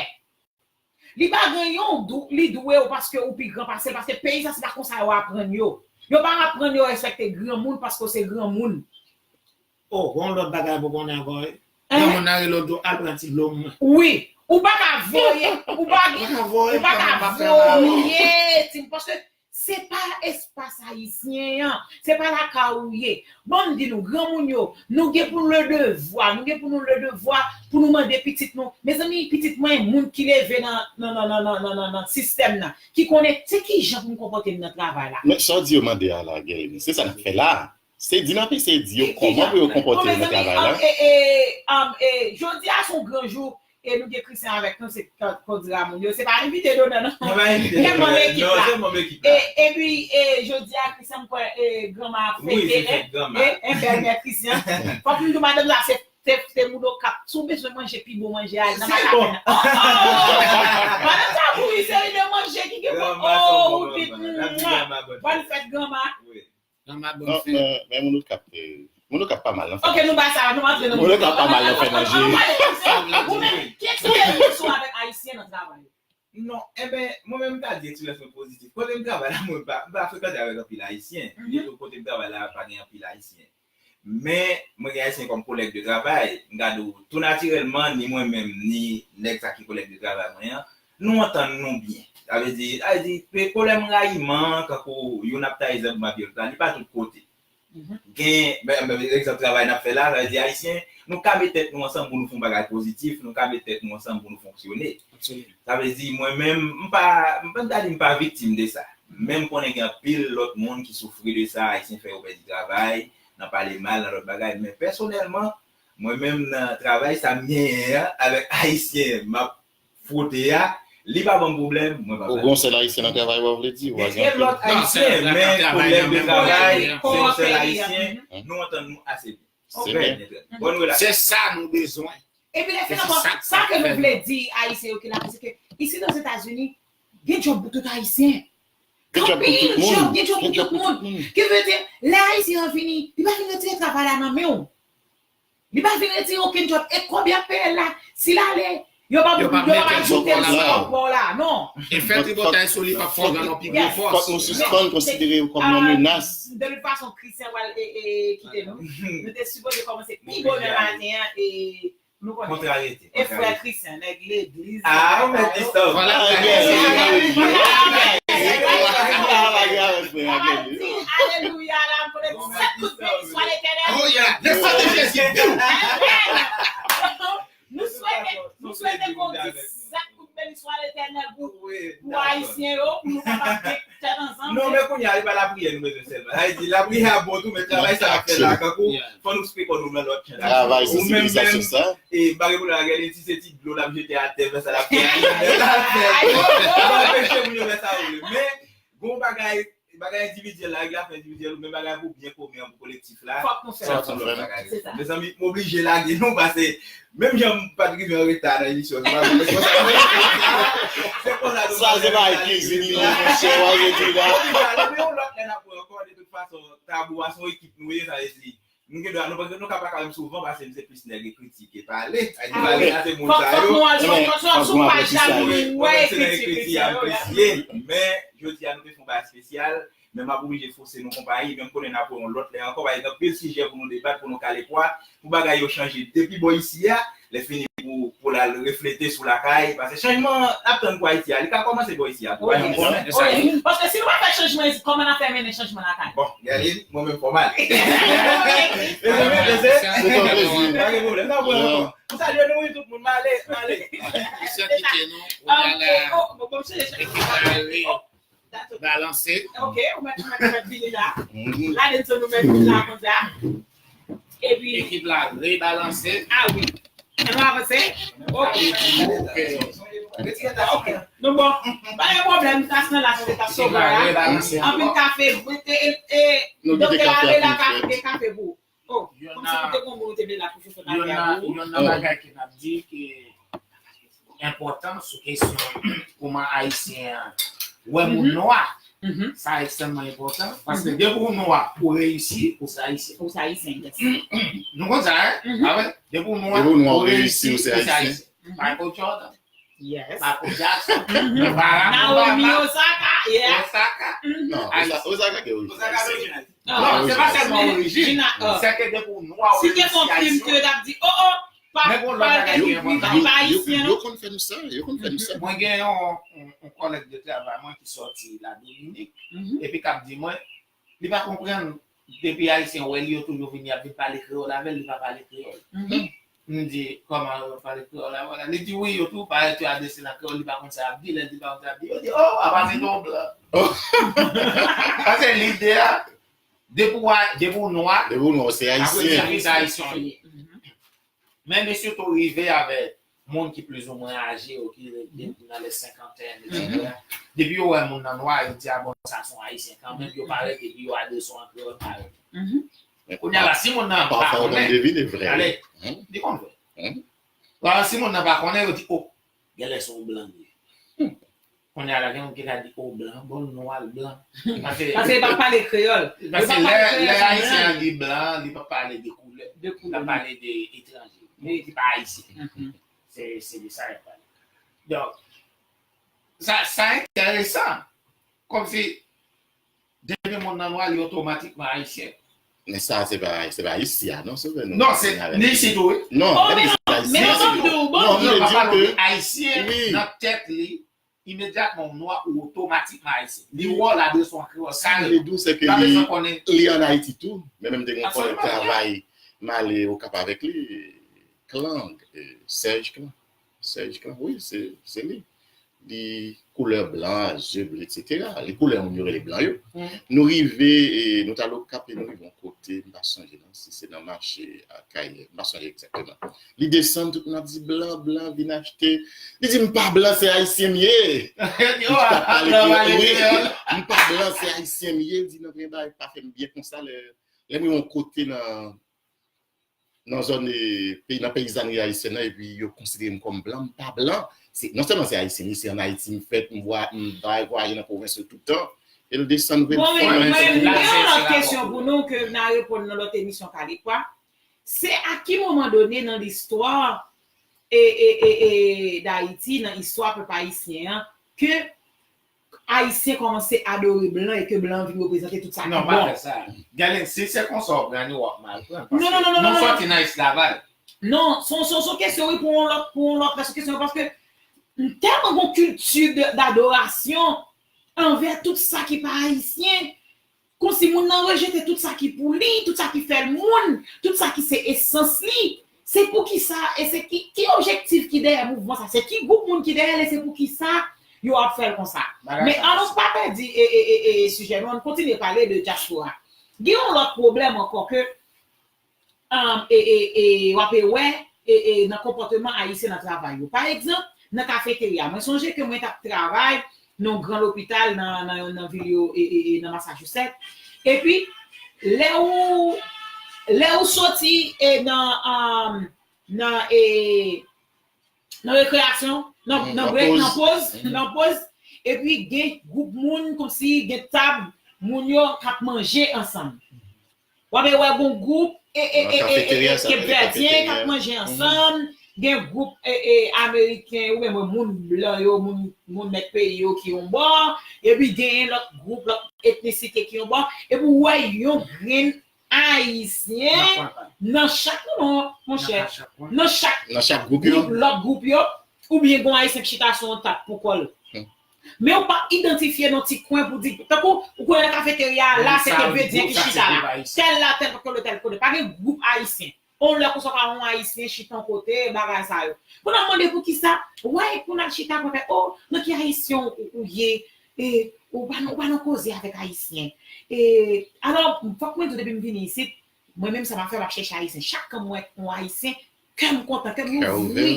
Li pa gen yon dou, li dwe w paske ou pi gran pase l, paske peyi sa se pa konsa yo aprann yo. Yo pa aprann yo respekte granmoun paske w se granmoun. Oh, gon lòt bagay pou konnen ankò wi. Granmoun nan rele w tou, al pran ti dlo mwen. Wi, ou pa ka voye, ou pa gen, ou pa ka voye ti, paske se pa espas ayisyen an, se pa lakay ou ye. Ban m di nou, granmoun yo, nou gen pou le devwa, nou gen pou nou le devwa pou nou mande pitit nou. Mezanmi, pitit mwen, moun ki leve nan, nan, nan sistèm nan, ki konnen se kijan pou m konpòte m nan travay la. Men sa w di yo mande a la, Guerline, se sa n ap fè la. Se di n ap eseye di yo kòman pou yo konpòte yo nan travay la. Jodi a se yon gran jou, e nou gen Christian avèk nou, se kandira moun yo. Se pa envite donè non. Tèlman ekip la. Epi jodi a Christian m kwè granma ap fete. Bèlmè Christian. Fòk nou di madanm sa se te moudo kap. Si w bezwen manje pi bon manje al nan makake nan. Madanm sa pou yon seri de manje ki gen bon. Oh, ou pit. Bòn fèt granma. Granma bòn fèt. Men moun ou kap, moun ou kap pa mal nan fè. Ok, nou ba sa, nou antre nan. Moun ou kap pa mal nan fè manje. Ou menm, ki eksperyans ou avèk ayisyen nan travay ou? Non, enben, mwen menm m ta di eksperyans mwen pozitif. Kote m travay la, mwen pa, m pa frekante avèk anpil ayisyen. Byentou kote m travay la, pa gen anpil ayisyen. Men, mwen gen ayisyen kòm kolèg de travay, m ka di w, tou natirèlman, ni mwen menm, ni nèg sa ki kolèg de travay mwen an, nou antann nou byen. Sa vle di, sa vle di, pwoblèm rayiman, kankou youn ap taye zèb, m ap di l sa, li pa tout kote. Gen, egzanp travay n ap fè la, sa vle di ayisyen, nou ka met tèt nou ansanm pou nou fè yon bagay pozitif, nou ka met tèt nou ansanm pou nou fonksyone. Sa vle di mwen menm, m pa, m pa ta di m pa viktim de sa. Men m konnen gen anpil lòt moun ki soufri de sa, ayisyen fè yo pèdi travay, nan pale mal, nan lòt bagay. Men pèsonèlman, mwen menm nan travay sa m genyen an, avèk ayisyen m ap fwote a, li pa ban m pwoblèm, mwen pa pale. Ou gon sèl ayisyen nan travay ou a vle di? Ou pa gen anpil? Gen lòt ayisyen, men kolèg de travay, se yon sèl ayisyen, nou antann nou ase byen. Trè byen, trè byen. Bòn relasyon. Se sa nou bezwen. Epi lè fin ankò, sa ke nou vle di ayisyen yo ki la, se ke isi Ozetazini, gen djòb pou tout ayisyen. Gen djòb pou tout moun. Gen djòb pou tout moun. Ki vle di, lè ayisyen an vini, li pa vin retire travay la nan men w. Li pa vin retire okenn djòb. E kòb y ap peye l la, si l ale, yo p ap, yo p ap ajoute l sou kòb pa w la, non. E fè tripotay sou li p ap fè w gen yon pi gwo fòs. Fòk nou sispann konsidere yo kòm yon menas. De tout fason, Christian pral kite nou. Nou te sipoze kòmanse pi bonè maten an e nou konnen. Kontrarete. E frè Christian, nèg legliz. Ah, ou mèt di sa. Vwala. Alelouya, la, m konnen sèt kout beni swa Letènèl. Oh yeah, le sang de Jésus. Nou swete, nou swete pou w di sèt kout beni swa Letènèl pou, pou Ayisyen yo, pou nou kapab gen tèt ansanm. Non, men kounye a, e pa lapriyè nou bezwen sèlman. Sa vle di, lapriyè a bon tou, men travay sa n ap fè la, kankou, fò nou sipè kò nou nan lòt chan. Travay, sansibilizasyon sa. E, m pa gen pwoblèm ak Guerline, si se ti dlo l ap jete atè, fè sa l ap fè, l ap fè. Li pa anpeche moun yo fè sa yo vle. Men, gon bagay, bagay endividyèl la, règ la fè endividyèl, men bagay pou byen komen an, pou kolektif la, fòk nou fè l. Fòk nou fè l. Mezanmi, m oblije lage nou, paske menm jan m pa t rive anreta nan emisyon, se pa vre, se konsa nou. Se konsa nou. Sa se pa kizin li ye, monchè, w a jodi la. Oblije ale, men yon lòt lè n ap wè ankò, de tout fason, Tabou a se yon ekip nou ye, sa vle di, nou gen dwa, nou, nou ka pa ka wè m souvan, paske m se plis nèg ekriti ki pale. Sa vle di, pale a se moun sa yo. Fòk nou al sou, fòk nou al sou paj la pou nou wè ekriti, ekriti a m plis ye. Men, jodi a, nou te fè yon bagay espesyal. Men m ap oblije fòse nou konpayi, men m konnen n ap wè yon lòt lè ankò, paske gen anpil sijè pou nou debat, pou nou kale pwa, pou bagay yo chanje depi bò isi a, lè fini pou, pou l al reflete sou lakay, paske chanjman ap tann pou Ayiti a, li ka kòmanse bò isi a tou, pa janm konnen. Wi, paske si nou pa fè chanjman isit, kòman n ap fè mennen chanjman lakay? Bon, Guerline, mwen menm fò m ale. Mezanmi, mezanmi, pa gen pwoblèm, n ap wè ankò. M salye nou wi tout moun, m ale, m ale. Misye kite nou, kounye a la. Ekip la re. Balanse. Ok, ou mèt, ou mèt, ou mèt vini la. La, Denson, nou mèt vini la konsa. Epi. Ekip la rebalanse. Ah wi. Ann nou avanse. Ok. Ok. Nou bon. Pa gen pwoblèm, tas nan la, se te tas sovè a. Anpil kafe, e, e, doktè a rele la, kafe, kafe pou. Oh, kòmsi ou te gon moun ou te vle la pou chofè kafe a pou ou. Youn nan bagay ke n ap di ke enpòtan sou kesyon kòman Ayisyen an wè moun nwa. Sa ekstrèmman enpòtan, paske depi w nwa, ou reyisi, ou se Ayisyen. Ou se Ayisyen, yes. Nou konn sa, en? Depi w nwa, ou reyisi, ou se Ayisyen. Michael Jordan. Yes. Michael Jackson. Barack Obama. Naomi Osaka. Yeah. Osaka. Non, Osaka gen orijin. Osaka gen orijin. Non, se pa sèlman orijin. Se ke depi w nwa, ou reyisi Ayisyen. Si te fon fim ke t ap di, oh, oh, pa, pa gen pi, pa ayisyen, non. Yo konn fè nou sa, yo konn fè nou sa. Mwen gen yon, yon, yon kòlèg de travay mwen ki sòti la Dominik, epi k ap di mwen, li pa konprann, depi Ayisyen wè li, yo toujou vini, y ap vin pale kreyòl avè l, li pa pale kreyòl. M di, kòman yo pale kreyòl la? Vwala. Li di, wi, yo tou parèt yo adrese nan kreyòl, li pa konn sa y ap di, lè l di l pa konn sa y ap di, yo di, oh, apa se yon blan. Paske lide a, depi w a, depi w nwa, depi w nwa, se Ayisyen. Apre di, se Ayisyen w ye. Men li sitou rive avè moun ki plizoumwen aje yo, ki rete nan les cinquantaines, etsetera. Depi yo wè moun nan nwa, yo di, a bon, sa se yon Ayisyen kanmenm, yo parèt, epi yo adrese w an kreyòl parèy. Men kounye a la, si moun nan pa konnen, ale, li konn vre. Bon, si moun nan pa konnen, yo di, oh, genlè se yon blan li ye. Kounye a la, gen moun ki ka di, oh, blan, bon, nwa l blan. Paske, paske li pa pale kreyòl. Paske lè, lè Ayisyen an di blan, li pa pale de koulè. De koulè. Li pale de etranje. Men ki pa Ayisyen. Se, se de sa y ap pale. Donk, sa, sa enteresan. Kòmsi, depi moun nan nwa, li otomatikman Ayisyen. Men sa, se pa, se pa isi a, non, se vre, non. Non, se, ni isi tou, wi. Non, oh, men, men, men, non, m di w, bon, non, m vle di w ke Ayisyen, nan tèt li, imedyatman, w nwa, ou otomatikman Ayisyen. Li wè w, l adrese w an kreyòl, karèman. Sa m vle di w, se ke li, li ann Ayiti tou. Men menm te gen yon kòlèg travay, m ale Okap avèk li, Clang, eh, Serge Clang. Serge Clang, wi, se, se li. Li koulè blan, zye ble, etsetera. Li koulè moun yo rele blan yo. Nou rive, eh, nou t al Okap e nou rive yon kote, m pa sonje non, si se nan mache Akayè, m pa sonje egzakteman. Li desann, tout moun ap di, blan, blan, vin achte. Li di, m pa blan, se Ayisyen m ye. Li t ap pale kreyòl, wi. M pa blan, se Ayisyen m ye. Li di, non, gen bagay pa fè m byen konsa, lè, lè m rive yon kote nan, nan zòn, eh, peyi, nan peyizanri ayisyèn nan, epi yo konsidere m kòm blan, m pa blan. Se, non sèlman se Ayisyen m ye, se ann Ayiti m fèt, m vwa-, m bay vwayaje nan pwovens yo toutan, e l desann vre. Bon, men, men, m gen yon lòt kesyon pou nou ke n a reponn nan lòt emisyon Kalikwa. Se a ki moman done nan listwa e, e, e, e, Dayiti, nan istwa pèp ayisyen an, ke Ayisyen kòmanse adore blan e ke blan vin reprezante tout sa ki bon. Non, pa fè sa. Gade, si se konsa w grann, w ap mal pran, paske nou sòti nan esklavaj. Non, se yon, se yon, se yon kesyon, wi, pou yon lòt, pou yon lòt lè sou kesyon, paske tèlman gon kilti de, dadorasyon anvè tout sa ki pa ayisyen, kòmsi moun nan rejete tout sa ki pou li, tout sa ki fè l moun, tout sa ki se esans li. Se poukisa, e se ki, ki objektif ki dèyè mouvman sa? Se ki gwoup moun ki dèyè l, e se poukisa yo ap fè l konsa? Men ann nou pa pèdi, e, e, e, e, sijè nou, ann kontinye pale de dyaspora. Gen yon lòt pwoblèm ankò ke, um, e, e, e, w ape wè, e, e, nan konpòteman ayisyen nan travay yo. Pa egzanp, nan kafeterya, mwen sonje ke mwen t ap travay nan yon gran lopital nan, nan, nan vil yo, e, e, e, nan Massachusetts. Epi, lè ou, lè ou soti, e, nan, um, nan, e, nan rekreyasyon, nan, nan break, nan poz, nan poz, epi gen gwoup moun, kòmsi gen tab, moun yo k ap manje ansanm. W ap wè gon gwoup, e, e, e, e, e, e, Kepvèdyen k ap manje ansanm, gen gwoup, e, e, Ameriken, oubyen moun blan yo, moun, moun mèt peyi yo ki yon bò, epi gen lòt gwoup, lòt etnisite ki yon bò, epi w wè yon grenn Ayisyen nan chak, non, monchè, nan chak, nan chak gwoup yo, lòt gwoup yo, oubyen gon Ayisyen k chita sou yon tab pou kò l. Men ou p ap idantifye nan ti kwen pou di, tankou, ou konnen nan kafeterya a, la se Kepvèdyen ki chita la. Tèl la, tèl kote, tèl kote. Pa gen gwoup ayisyen. On lè konsa, pa yon Ayisyen chita yon kote, bagay sa yo. Pou n ap mande poukisa, wè, pou n al chita, pou fè, oh, nan ki Ayisyen ou, ou ye, e, ou pa nan, ou pa nan koze avèk Ayisyen. E, alò, fòk mwen di w, depi m vini isit, mwen menm sa m ap fè, m ap chèche Ayisyen. Chak kan m wè yon Ayisyen, kè m kontan, kè m ouvri.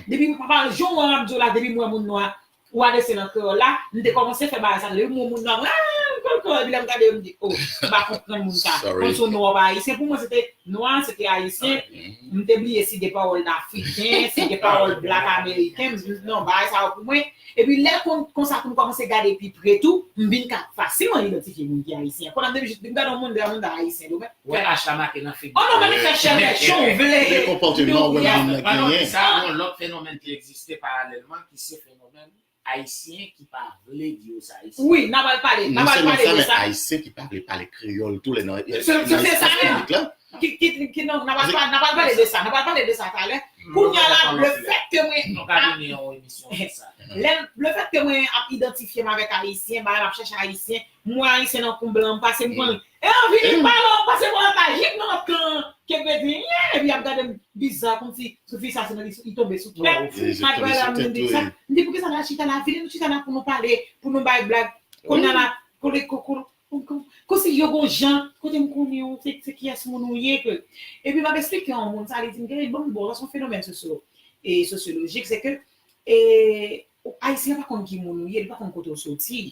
Depi m pa pale, jan w wè m ap di w la, depi m wè moun nwa, ou adrese nan kreyòl la, m te kòmanse fè bagay sa, depi m wè moun nwa, ah, m konn Epi lè m gade yo, m di, oh, m pa konprann moun sa. Konn se yon nwa pa ayisyen. Pou mwen, se te nwa, se te ayisyen. M te bliye si gen pawòl afriken, si gen pawòl black ameriken. Non, bagay sa yo pou mwen. Epi lè kon, konsa pou m kòmanse gade pi pre tou, m vin ka fasilman idantifye moun ki ayisyen. Kounye a m te jis, m gade yon moun, m di, a, moun sa ayisyen tou, men. Wè H la make nan figi. Oh non, men li fè chèlè, jan w vle. Se konpòteman ou wè moun nan genyen. Pandan w di sa, gen yon lòt fenomèn ki egziste paralèlman, ki se fenomèn ayisyen ki pa vle di yo se ayisyen. Wi, n a pral pale, n a pral pale de sa. Ayisyen ki pa vle pale kreyòl tou lè nan espas piblik la. Ki, ki, ki, non, n a pral, n a pral pale de sa, n a pral pale de sa talè. Kounye a la, le fèt ke mwen, nou ka vini yon emisyon sou sa. Lè, le fèt ke mwen ap idantifye m avèk ayisyen, bagay m ap chèche ayisyen, m wè ayisyen nan kou blan, m pase m pran. E anvi li pale, m pase m pran pa jik nan lòt kan, ke pe di, epi y ap gade m biza, kòmsi sou fi sa, se nan li, li tonbe sou tèt. Malgre la, m di sa, m di, poukisa n al chita la, vini nou chita la pou nou pale, pou nou bay blag. Kounye a la, kole, koko, koko, kòmsi yo gon jan, kote m konnen w, se, se kiyès moun ou ye ke. Epi m ap eksplike yon moun sa, li di m, gade, bon, bon, se yon fenomèn sosyo, e sosyolojik, se ke, e, ayisyen pa konn ki moun ou ye, li pa konn kote w soti.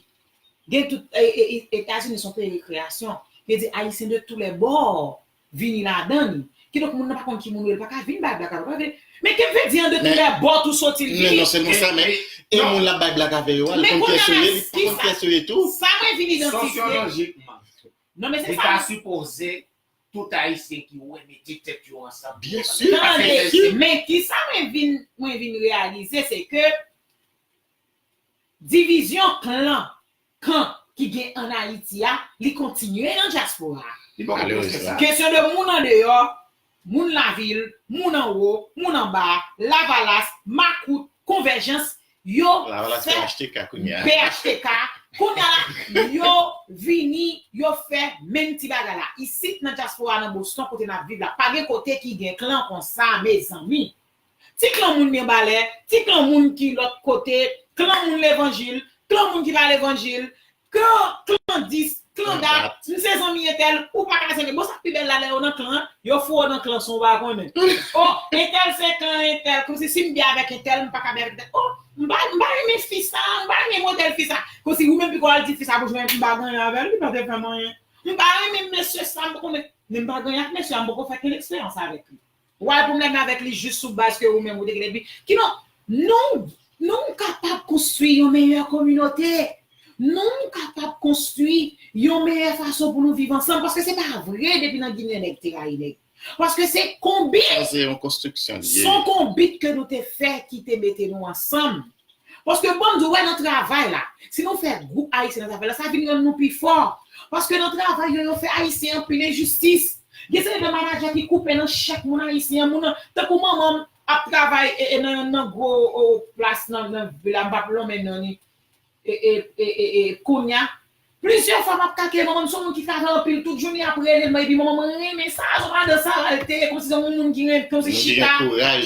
Gen tout, e, e, e, Etazini se yon peyi rekreyasyon. Yo di ayisyen de tous les bords vini ladan li. Kidonk, moun nan pa konn ki moun ou ye, li pa ka vin bay blag avè w, li pa vin. Men ke vle di an de tous les bords tou soti l vini? Men non sèlman sa, men e moun l ap bay blag avè yo a, li konn kiyès yo ye, li pa konn kiyès yo ye tou. Sa mwen vin idantifye. Sosyolojikman, non, men se li sa. Ta sipoze tout ayisyen ki renmen mete tèt yo ansanm. Byen si. Tande, men kisa mwen vin, mwen vin reyalize, se ke divizyon klan, kan ki gen ann Ayiti a, li kontinye nan dyaspora a. Li poko plis ke sa. Kesyon de moun andeyò, moun lavil, moun anwo, moun anba, Lavalas, Makout, Konvèjans, yo Lavalas fè P H T K kounye a. P H T K, kounye a la, yo vini, yo fè menm ti bagay la. Isit nan dyaspora nan Boston, kote n ap viv la, pa gen kote ki gen klan konsa, mezanmi. Ti klan moun Mibalè, ti klan moun ki lòt kote, klan moun levanjil, klan moun ki pa levanjil, klan, klan dis, klan dat, m se zanmi entèl, ou pa ka zanmi. Bon, sa k pi bèl la, lè yo nan klan, yo foure w nan klan san w pa konnen. Oh, entèl se klan entèl, kòmsi si m byen avèk entèl, m pa ka byen avèk entèl. Oh, m pa, m pa renmen fi sa, m pa renmen modèl fi sa. Kòmsi ou menm piko al di fi sa, bouch mwen, m pa gen anyen avè l, li pa te fè m anyen. M pa renmen mesye sa, m pa konnen. Men m pa gen anyen ak mesye a, m poko fè kenn eksperyans avèk li. W al pwomennen avèk li jis sou baz ke ou menm ou te gentan epi. Kidonk, nou, nou kapab konstwi yon meyè kominote. Nou kapab konstwi yon meyè fason pou nou viv ansanm. Paske se pa vre depi nan Ginen nèg te rayi nèg. Paske se konbit. Sa se yon konstriksyon li ye. Se yon konbit ke nou te fè ki te mete nou ansanm. Paske bon, m di w, wè nan travay la, si nou fè gwoup ayisyen nan travay la, sa vin rann nou pi fò. Paske nan travay yo, yo fè ayisyen anpil enjistis. Gen seri de manadjè ki koupe nan chèk moun ayisyen an, moun nan, tankou manman m ap travay e, e nan, nan gwo o, plas nan, nan vil la, m p ap lonmen non li. E, e, e, e, e, kounye a, plizyè fwa m ap kakye manman m, se yon moun ki travay anpil tout jounen, ap rele l, epi manman m renmen sa, se madan sa l te ye, kòmsi se yon moun ki renmen, kòmsi chita,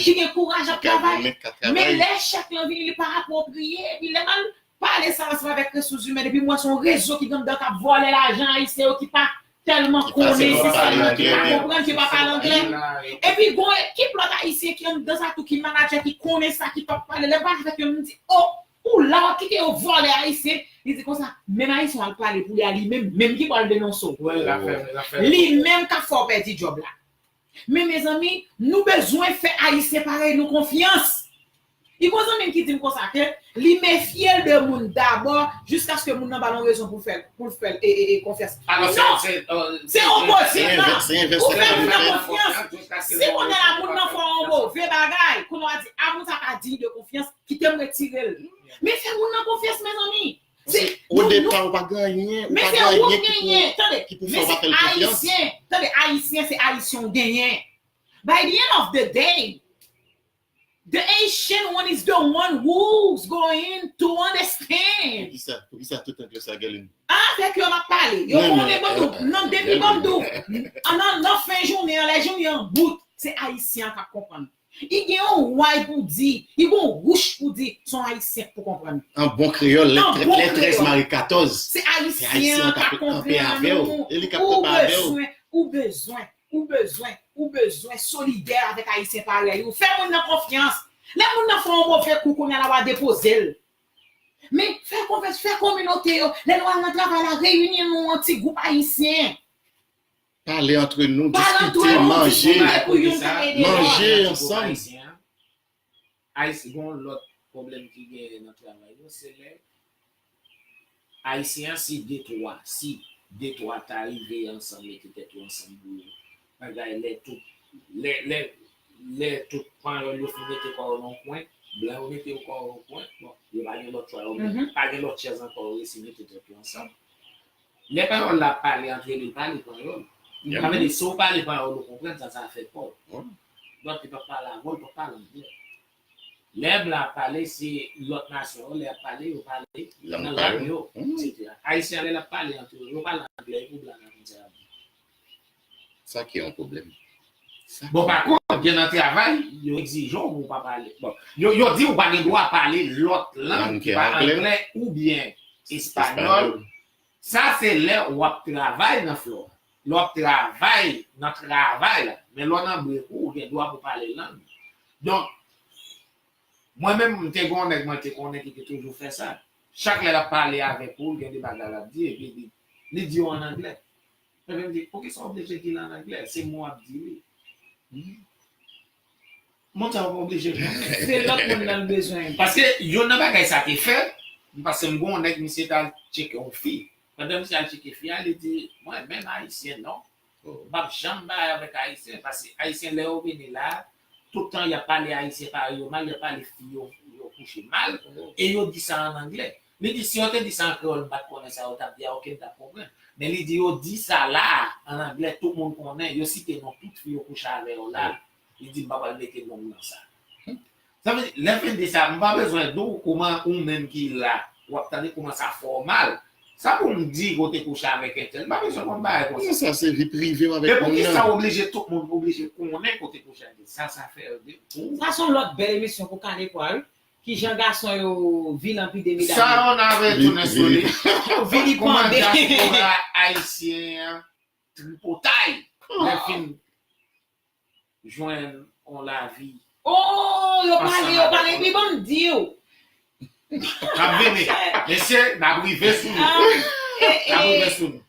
ki gen kouraj ap travay. Men lè chèk lan vini, li pa apwopriye, epi lè m al pale sa ansanm avèk resous imèn, epi m wè se yon rezo ki gen anndan k ap vòlè lajan ayisyen yo ki pa tèlman konnen, se sa yo ki pa konprann, ki pa pale anglè. Epi gon ekip lòt ayisyen ki anndan sa tou, ki manadjè, ki konnen sa, ki p ap pale. Lè m pale avèk yo, m di, oh, ou la, w ap kite yo vòlè ayisyen. Li di konsa, menm ayisyen w al pale pou li a, li menm, menm ki pral denonse w. Li menm k ap fè w pèdi djòb la. Men mezanmi, nou bezwen fè ayisyen parèy nou konfyans. Li gon zanmi m ki di m konsa ke li mefye l de moun dabò jiskaske moun nan ba l yon rezon pou l fè, pou l fè l e, e, e konfyans. Non, se opozit lan. Ou fè moun nan konfyans. Si kounye a la moun nan fè yon move bagay, kounye a w a di, a, moun sa pa diy de konfyans, kite m retire l. Men fè moun nan konfyans, mezanmi. Se, o depa, ou pa gen anyen, ou pa gen anyen ki pou, ki pou fè w pa fè l konfyans. Tande, ayisyen, tande, ayisyen, se ayisyen w genyen. By the end of the day, the Asian one is the one who's going to understand. Poukisa, poukisa tout anglè sa, Guerline? Avèk yo m ap pale. Yo konnen, ban m di w, nan depi ban m di w, nan, nan fen jounen an, lè jounen an bout, se ayisyen an k ap konprann. Li gen yon way pou di, li gen yon wouch pou di, se yon ayisyen k pou konprann. An bon kreyòl, lè, lè trèz mare katòz. Se ayisyen an k ap kanpe avè w. E li k ap kanpe avè w. Ou bezwen, ou bezwen, ou bezwen, ou bezwen solidè avèk ayisyen parèy ou. Fè moun nan konfyans. Lè moun nan fè yon move kou, kounye a la w a depoze l. Men fè konfyans, fè kominote yo. Lè nou al nan travay la, reyini nou an ti gwoup ayisyen. Pale antre nou, diskite, manje, manje ansanm. Ayisyen, gon lòt pwoblèm ki genyen nan travay yo, se lè Ayisyen an, si de twa, si de twa ta rive ansanm, mete tèt yo ansanm pou yo bagay, lè tout lè lè lè tout panyòl yo fin mete kò yo nan kwen, blan yo mete yo kò yo nan kwen, bon, yo pa gen lòt chwa, yo pa gen lòt chèz ankò, yo resi mete tèt yo ansanm. Lè panyòl la ap pale antre li, li pale panyòl. Sa vle di, si w pale panyòl, ou konprann sa, sa fè pa w. Lòt li p ap pale avè w, li p ap pale anglè. Lè blan ap pale, se lòt nasyon yo, lè y ap pale, yo pale nan lang yo, etsetera. Ayisyen an, lè l ap pale antre yo, yo pale anglè, epi blan nan konn sa. Sa ki yon pwoblèm. Bon, pa kont, gen nan travay, yo egzije w pou w pa pale. Bon, yo, yo di w pa gen dwa pale lòt lang ki pa anglè oubyen espanyòl. Sa se lè w ap travay nan flò a. Lè w ap travay nan travay la. Men lè w nan brek ou, ou gen dwa pou w pale lang. Donk, mwen menm, m te gen yon nèg mwen te konnen ki te toujou fè sa. Chak lè l ap pale avèk ou, gen de bagay l ap di, epi li, li di yo an anglè. Epi m di, poukisa w oblije di l an anglè? Se mwen w ap di li. Moun sa yo pa oblije konnen. Se lòt moun nan l bezwen. Paske youn nan bagay sa te fè, m pase m gen yon nèg, misye t al tcheke yon fi. Pandan misye al tcheke fi a, li di, mwen menm ayisyen non. M p ap janm bay avèk ayisyen, paske ayisyen lè yo vini la, tout tan y ap pale ayisyen parèy yo mal, y ap pale fi yo, yo kouche mal, e yo di sa an anglè. Li di si yo te di sa an kreyòl, m pa t konnen sa yo t ap di a, oke, m t ap konprann. Men li di yo di sa la a, an anglè, tout moun konnen, yo site non tout fi yo kouche avè yo la. Li di m pa pral mete non m nan sa. Sa vle di, lè fin de sa, m pa bezwen di w kòman ou menm ki la, w ap tande kòman sa fè w mal. Sa pou m di kote kouche avèk entèl, m pa bezwen konn bagay konsa. Sa se vi prive m avèk moun nan. Men poukisa w oblije tout moun oblije konnen kote kouche avèk entèl? Sa, sa fè de ou. Sa se yon lòt bèl emisyon pou Kanepwa, wi. Kijan gason yo vilipande medam yo. Sa w ap tounen sou li. Vilipande. Kòman dyaspora ayisyen an tripotay lè fin jwenn yon lavi. Oh, yo pale, yo pale, epi ban m di w. N ap vini. Mesye, n ap rive sou nou. N ap rive sou nou.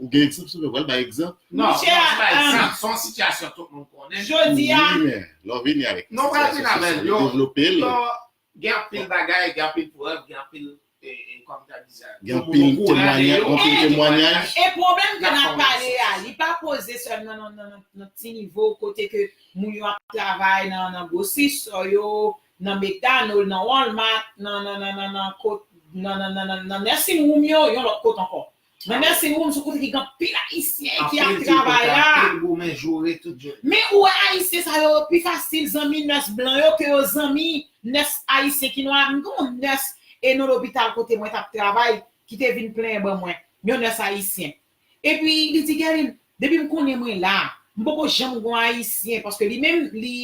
Ou gen egzanp sou nou, pral bay egzanp. Non, non, se pa egzanp, se yon sitiyasyon tout moun konnen. Jodi a. Wi, men, lè w vini avèk yon sitiyasyon sou sa, li devlope l. Gen anpil bagay, gen anpil prèv, gen anpil, e, e, kòm ta di sa, gen anpil temwayaj, anpil temwayaj. E pwoblèm ke n ap pale a, li pa poze sèlman nan, nan, nan, nan ti nivo kote ke moun yo ap travay nan, nan gwosisò yo, nan McDonald, nan Walmart, nan, nan, nan, nan, nan, kot, nan, nan, nan, nan, nan nursing home yo, yon lòt kot ankò. Nan nursing home, se kote ki gen anpil Ayisyen ki ap travay la. Men ou wè Ayisyen sa yo, pi fasil zanmi nurse blan yo ke yo zanmi nurse Ayisyen ki nwa. M gen yon nurse e nan lopital kote mwen t ap travay, ki te vin plenyen ban mwen. Yon nurse Ayisyen. Epi li di, Guerline, depi m konnen mwen la, m poko janm gen yon Ayisyen, paske li menm, li,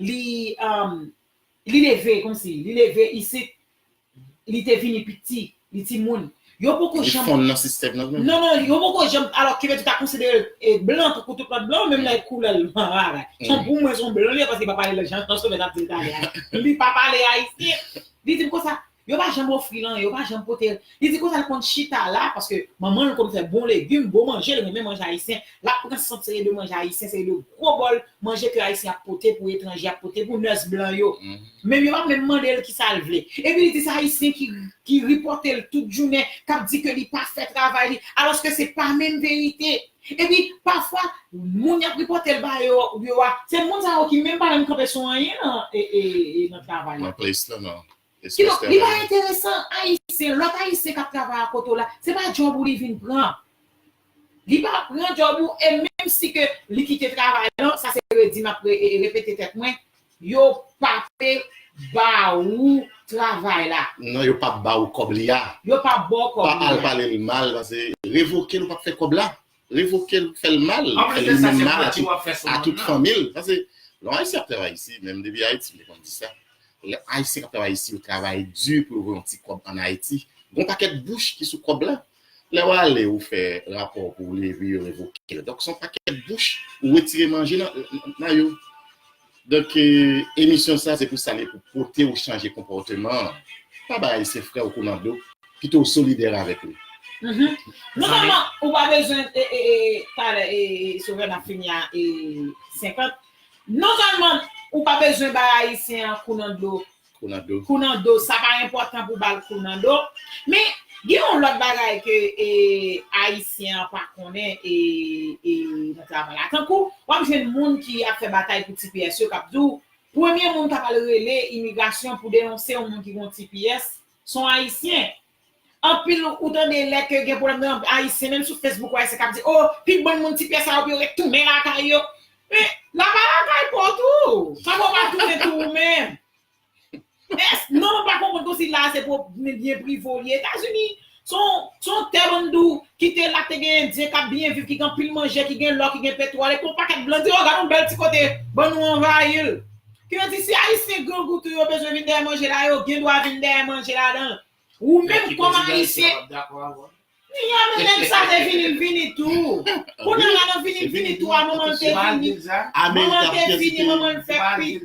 li, um, li leve, kòmsi, li leve isit, li te vini piti, li timoun. Yo poko janm. Li fonn nan sistèm nan menm. Non, non, yo poko janm. Alò, Kibetjou ta konsidere l e blan, tankou tout lòt blan, menm lè koulè l, bagay. Son pou mwen, son blan li ye, paske li pa pale jan Sovè t ap di l talè a. Li pa pale ayisyen. Li di m konsa, yo pa janm ofri l anyen, yo pa janm pote l. Li di konsa, l konn chita la, paske manman l konn fè bon legim, bon manje, l renmen manje ayisyen. L ap pran sèt seri de manje ayisyen, seri de gwo bòl manje ke Ayisyen ap pote pou etranje, ap pote pou nèrs blan yo. Menm yo p ap menm mande l kisa l vle. Epi li di se Ayisyen ki, ki ripòte l tout jounen, k ap di ke li pa fè travay li, alòske se pa menm verite. Epi, pafwa, moun y ap ripòte l ba yo, yo a, se moun sa yo ki menm pa menm kanpe sou anyen nan, e, e, e, nan travay la. Nan plas la, non. Kidonk, li pa enteresan Ayisyen, lòt Ayisyen k ap travay akote w la, se pa djòb ou li vin pran. Li pa pran djòb ou, e menm si ke li kite travay lan, sa se redi m ap re-, e, repete tèt mwen, yo pa pe ba ou travay la. Non, yo p ap ba ou kòb li a. Yo p ap ba w kòb li a. Pa al pale l mal, paske revoke l, ou p ap fè kòb la. Revoke l, fè l mal, fè li menm mal a tout, a tout fanmi l. Paske lè yon Ayisyen ap travay isi, menm depi Ayiti, m te konn di sa. Lè Ayisyen k ap travay isi, yo travay di pou yo voye yon ti kòb ann Ayiti. Gen yon pakèt bouch ki sou kòb la. Lè w ale, ou fè rapò pou w leve, yo revoke l. Donk, se yon pakèt bouch, ou retire manje nan, nan yo. Donk, e, emisyon sa, se pou sa, li pou pote w chanje konpòteman. pa bay Ayisyen frè w kou nan do, pito w solidè avèk li. Non sèlman ou pa bezwen, e, e, e, talè, e, e, Sovè n ap fini a e, senkant, non sèlman ou pa bezwen bay Ayisyen an kou nan do, Kou nan do. Kou nan do, sa pa enpòtan pou ba l kou nan do. Men, gen yon lòt bagay ke e, Ayisyen an pa konnen e, e, nan travay la. Tankou, w ap jwenn moun ki ap fè batay pou T P S yo k ap di w, premye moun k ap al rele imigrasyon pou denonse yon moun ki gen yon T P S, se yon Ayisyen. Anpil ou tande lè ke gen pwoblèm nan Ayisyen, menm sou Facebook, w wè se k ap di, o, pi bon moun T P S sa yo pou yo retounen lakay yo. Men, la pa lakay pa w tou. Sa pou w pa tounen tou ou menm. Es, non, mwen pa konprann kòmsi la se pou byen prive w li. Etazini, se yon tè bann dou ki te la, te gen Endyen k ap byen viv, ki gen anpil manje, ki gen lò, ki gen petwòl, epi yon pakèt blan di, o, gade yon bèl ti kote, ban nou anvayi l. Ki vle di, si Ayisyen grangou tou yo bezwen vin dèyè manje la, yo gen dwa vin dèyè manje ladan l. Ou menm kòm Ayisyen, Ni a men nèg sa te vini, l vini tou. Kounye a la nan vini, l vini tou a, manman l te vini. Manman l te vini, manman l fè pitit.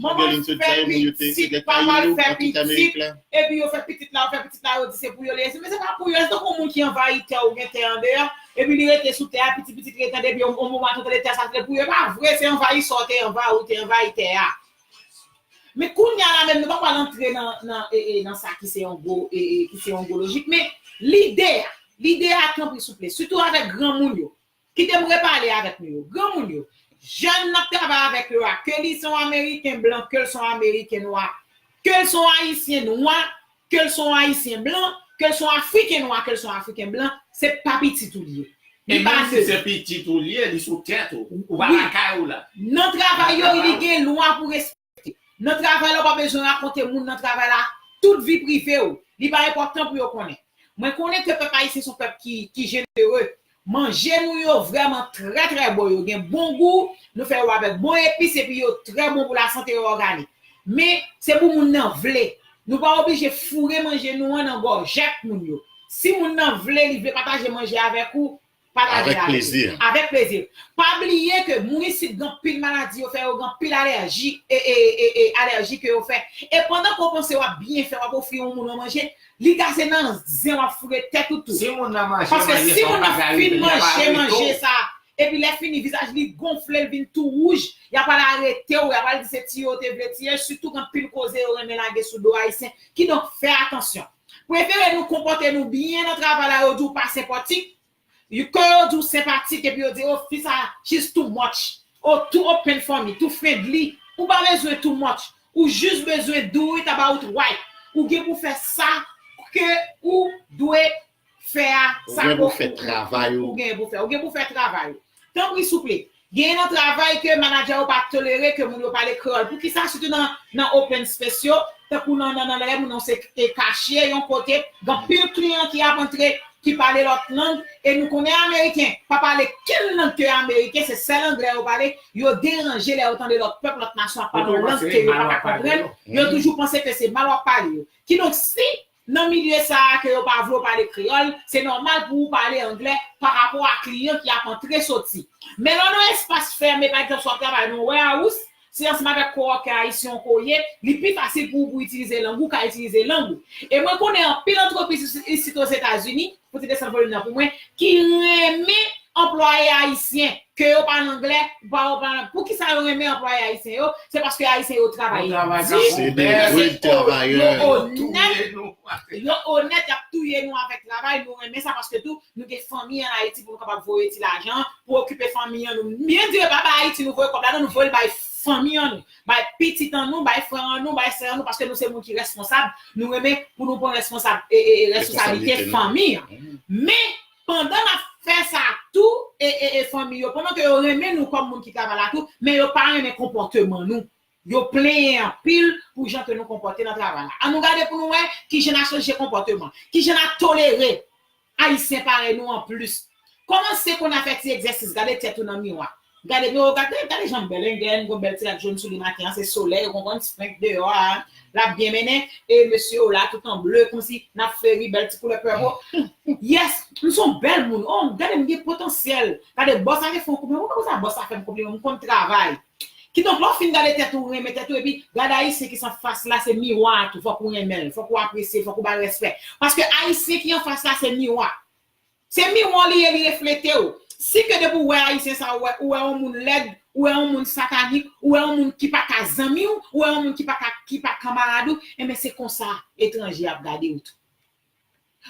Manman l fè pitit, papa l fè pitit. Epi yo fè pitit la, yo fè pitit la, yo di se pou yo li ye. Men se pa pou yo, se tankou moun ki anvayitè, ou gen tè andeyò, epi li rete sou tè a, pitit, pitit rete, epi yon moman tou tande tè sa se pou yo. E pa vre, se anvayisè w te anvayi, ou te anvayi tè a. Men kounye a la menm, nou pa pral antre nan, nan, e, e, nan sa ki se yon gwo, e, e, ki se yon gwo lojik, men lide a, lide a, tanpri souple, sitou avèk granmoun yo, kite m repale avèk nou yo, granmoun yo, jèn n ap travay avèk yo a, ke li se yon Ameriken blan, ke l se yon Ameriken nwa, ke l se yon Ayisyen nwa, ke l se yon Ayisyen blan, ke l se yon Afriken nwa, ke l se yon Afriken blan, se pa pitit ou li ye. Li pa de. E menm si se pitit ou li ye, li sou tèt ou, ou pa lakay ou la. Nan travay yo, li gen lwa pou respekte. Nan travay la, ou pa bezwen rakonte moun nan travay la tout vi prive w. Li pa enpòtan pou yo konnen. Mwen konnen ke pèp ayisyen se yon pèp ki, ki jenere. Manje nou yo vrèman trè, trè bon. Yo gen bon gou. Nou fè yo avèk bon epis epi yo trè bon pou lasante, yo òganik. Men, se pou moun nan vle. Nou pa oblije foure manje nou an nan gòjèt moun yo. Si moun nan vle, li vle pataje manje avèk ou, pataje avèk li. Avèk plezi. Avèk plezi. Pa bliye ke moun isit gen anpil maladi yo fè, yo gen anpil alèji, e, e, e, e, alèji ke yo fè. E pandan ke w panse w ap byen fè, w ap ofri yon moun yon manje, li ka se nan zen w ap foure tèt ou tou. Si moun nan manje, paske si moun nan fin manje manje sa, epi lè fini, vizaj li gonfle, l vin tou wouj, y ap al arete w, y ap al di se tiye w te vle tiye, sitou gen anpil koze yo renmen lage sou do Ayisyen. Kidonk, fè atansyon. Prefere nou konpòte nou byen nan travay la, yo di w pa senpatik, ke yo di w senpatik, epi yo di, o, fi sa, she's too much, o, too open for me, too friendly. Ou pa bezwen too much. Ou jis bezwen do it about right. Ou gen pou fè sa ke ou dwe fè a, sa ke ou, ou gen pou fè. Ou gen pou fè travay ou. Tanpri souple. Genyen nan travay ke manadjè yo pa tolere ke moun yo pale kreyòl. Poukisa? Sitou nan, nan open space yo, tankou nan, nan, nan lè moun nan se e kachye yon kote, gen anpil kliyan ki ap antre, ki pale lòt lang, e nou konnen Ameriken pa pale kenn lang ke Ameriken, se sèl anglè yo pale, yo deranje lè yo tande lòt pèp, lòt nasyon ap pale yon lang ke yo pa ka konprann, yo toujou panse ke se mal w ap pale yo. Kidonk, si nan milye sa a ke yo pa vle w pale kreyòl, se nòmal pou ou pale anglè pa rapò a kliyan ki ap antre soti. Men lè w nan espas fèmen, pa egzanp, si w ap travay nan yon warehouse, se ansanm avèk kowòkè ayisyen w ke w ye, li pi fasil pou ou pou w itilize lang ou, ka itilize lang ou. E mwen konnen anpil antrepriz isi, isit Ozetazini, pou ti desann volim nan pou mwen, ki renmen anplwaye ayisyen, ke yo pale anglè, pa yo pale. Poukisa yo renmen anplwaye ayisyen yo? Se paske ayisyen yo travay di, yo onèt, yo onèt, y ap touye nou avèk travay, nou renmen sa paske tou, nou gen fanmi an Ayiti pou nou kapab voye ti lajan, pou okipe fanmi an nou. Byen di, yo pa bay Ayiti, nou voye kòb la, non, nou voye l bay fanmi an nou, bay pitit an nou, bay frè an nou, bay sè an nou, paske nou se moun ki reskonsab, nou renmen pou nou pran reskonsab, e, e, e, reskonsablite fanmi an. Men, pandan n ap fè sa tou, e, e, e fanmi yo, pandan ke yo renmen nou kòm moun ki travay la tou, men yo pa renmen konpòteman nou. Yo plenyen anpil pou jan ke nou konpòte nan travay la. Ann nou gade pou nou wè kijan n a chanje konpòteman, kijan n a tolere Ayisyen parèy nou anplis. Kòmanse konn a fè ti egzèsis, gade tèt ou nan miwa. Gade, gade, gade jan m bèl, en, gen yon bèl ti rad jòn sou li maten an, se solèy, ou konprann, spank deyò a, l ap byen mennen, e mesye yo la tout an ble, kòmsi n ap fleri, bèl ti koulè purple. Yes, m se yon bèl moun. Oh, gade m gen potansyèl. Gade, bòs la te fè yon konpliman. Ou konn sa bòs la fè m konpliman, m konn travay. Kidonk, lè w fin gade tèt ou, renmen tèt ou, epi gade Ayisyen ki s anfas la, se miwa a tou. Fòk ou renmen l, fòk ou apresye l, fòk ou ba l respè. Paske Ayisyen ki anfas la, se miwa. Se miwa w li ye, li reflete w. Si ke depi w wè Ayisyen sa, ou wè, ou wè yon moun lèd, ou wè yon moun satanik, ou wè yon moun ki pa ka zanmi w, ou wè yon moun ki pa ka, ki pa kanmarad ou, enben se konsa etranje ap gade w tou.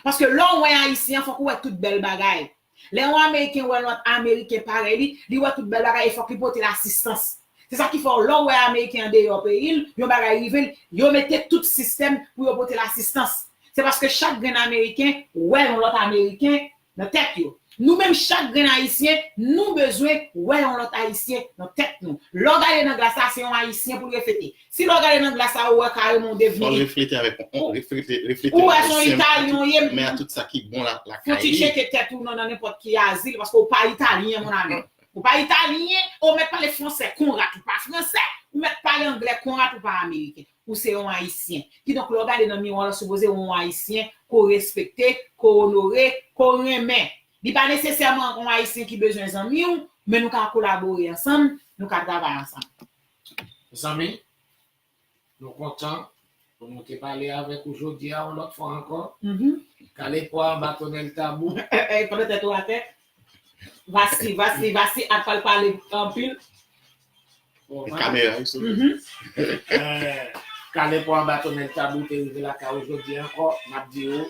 Paske lè w wè Ayisyen an, fòk ou wè tout bèl bagay. Lè yon Ameriken wè lòt Ameriken parèy li, li wè tout bèl bagay e fòk li pote l asistans. Se sa ki fè w, lè w wè Ameriken an deyò peyi l, yon bagay rive l, yo mete tout sistèm pou yo pote l asistans. Se paske chak grenn Ameriken wè yon lòt Ameriken nan tèt yo. Nou menm, chak grenn Ayisyen, nou bezwen wè yon lòt Ayisyen nan tèt nou. Lè w gade nan glas la, se yon Ayisyen pou l reflete. Si lè w gade nan glas la, ou wè kareman w devni. Fò l reflete avèk yon, reflete, reflete yon Ayisyen. Ou wè se yon Italyen w ye. Men a tout sa ki bon la, lakay li. Fò w ti tcheke tèt ou nan, nan nenpòt ki azil, paske w pa Italyen, mon ami. Ou pa Italyen, ou mèt pale fransè konrat ou pa fransè, ou mèt pale anglè konrat ou pa Ameriken. Ou se yon Ayisyen. Kidonk, lè w gade nan miwa, w sipoze w yon Ayisyen ke w respekte, ke w onore, ke w renmen. Li pa nesesèman yon Ayisyen ki bezwen zanmi w, men nou ka kolabore ansanm, nou ka travay ansanm. Zanmi, nou kontan pou nou te pale avèk ou jodi a yon lòt fwa ankò. Kale pwa anba tonnèl tabou. Ey, pandan tèt ou atè. Vasi, vasi, vasi, ak pral pale anpil. Bon, kamera yo sou. Eh, Kale pwa anba tonnèl tabou te rive lakay ou jodi ankò. N ap di ou,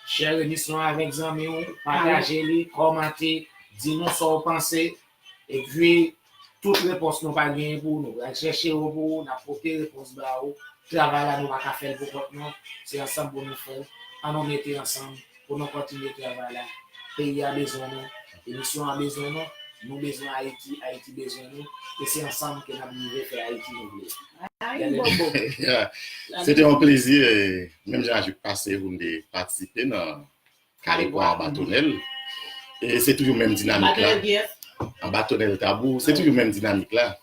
share emisyon an avèk zanmi w, pataje li, kòmante, di nou sa w panse. Epi, tout repons nou pa genyen pou ou, nou pral chèche yo pou ou, n ap pote repons ba ou. Travay la, nou pa ka fè l pou kont nou. Se ansanm pou nou fè l. Ann nou mete ansanm pou nou kontinye travay la. Peyi a bezwen nou. Emisyon an bezwen nou. Nou bezwen Ayiti. Ayiti bezwen nou. E se ansanm ke n ap rive fè Ayiti nou vle. Ay, bobo. Se te yon plezi, eh, menm jan a jou k pase, pou m te patisipe nan Kale pwa anba tonnèl. E se toujou menm dinamik la. Anba tonnèl tabou, se toujou menm dinamik la.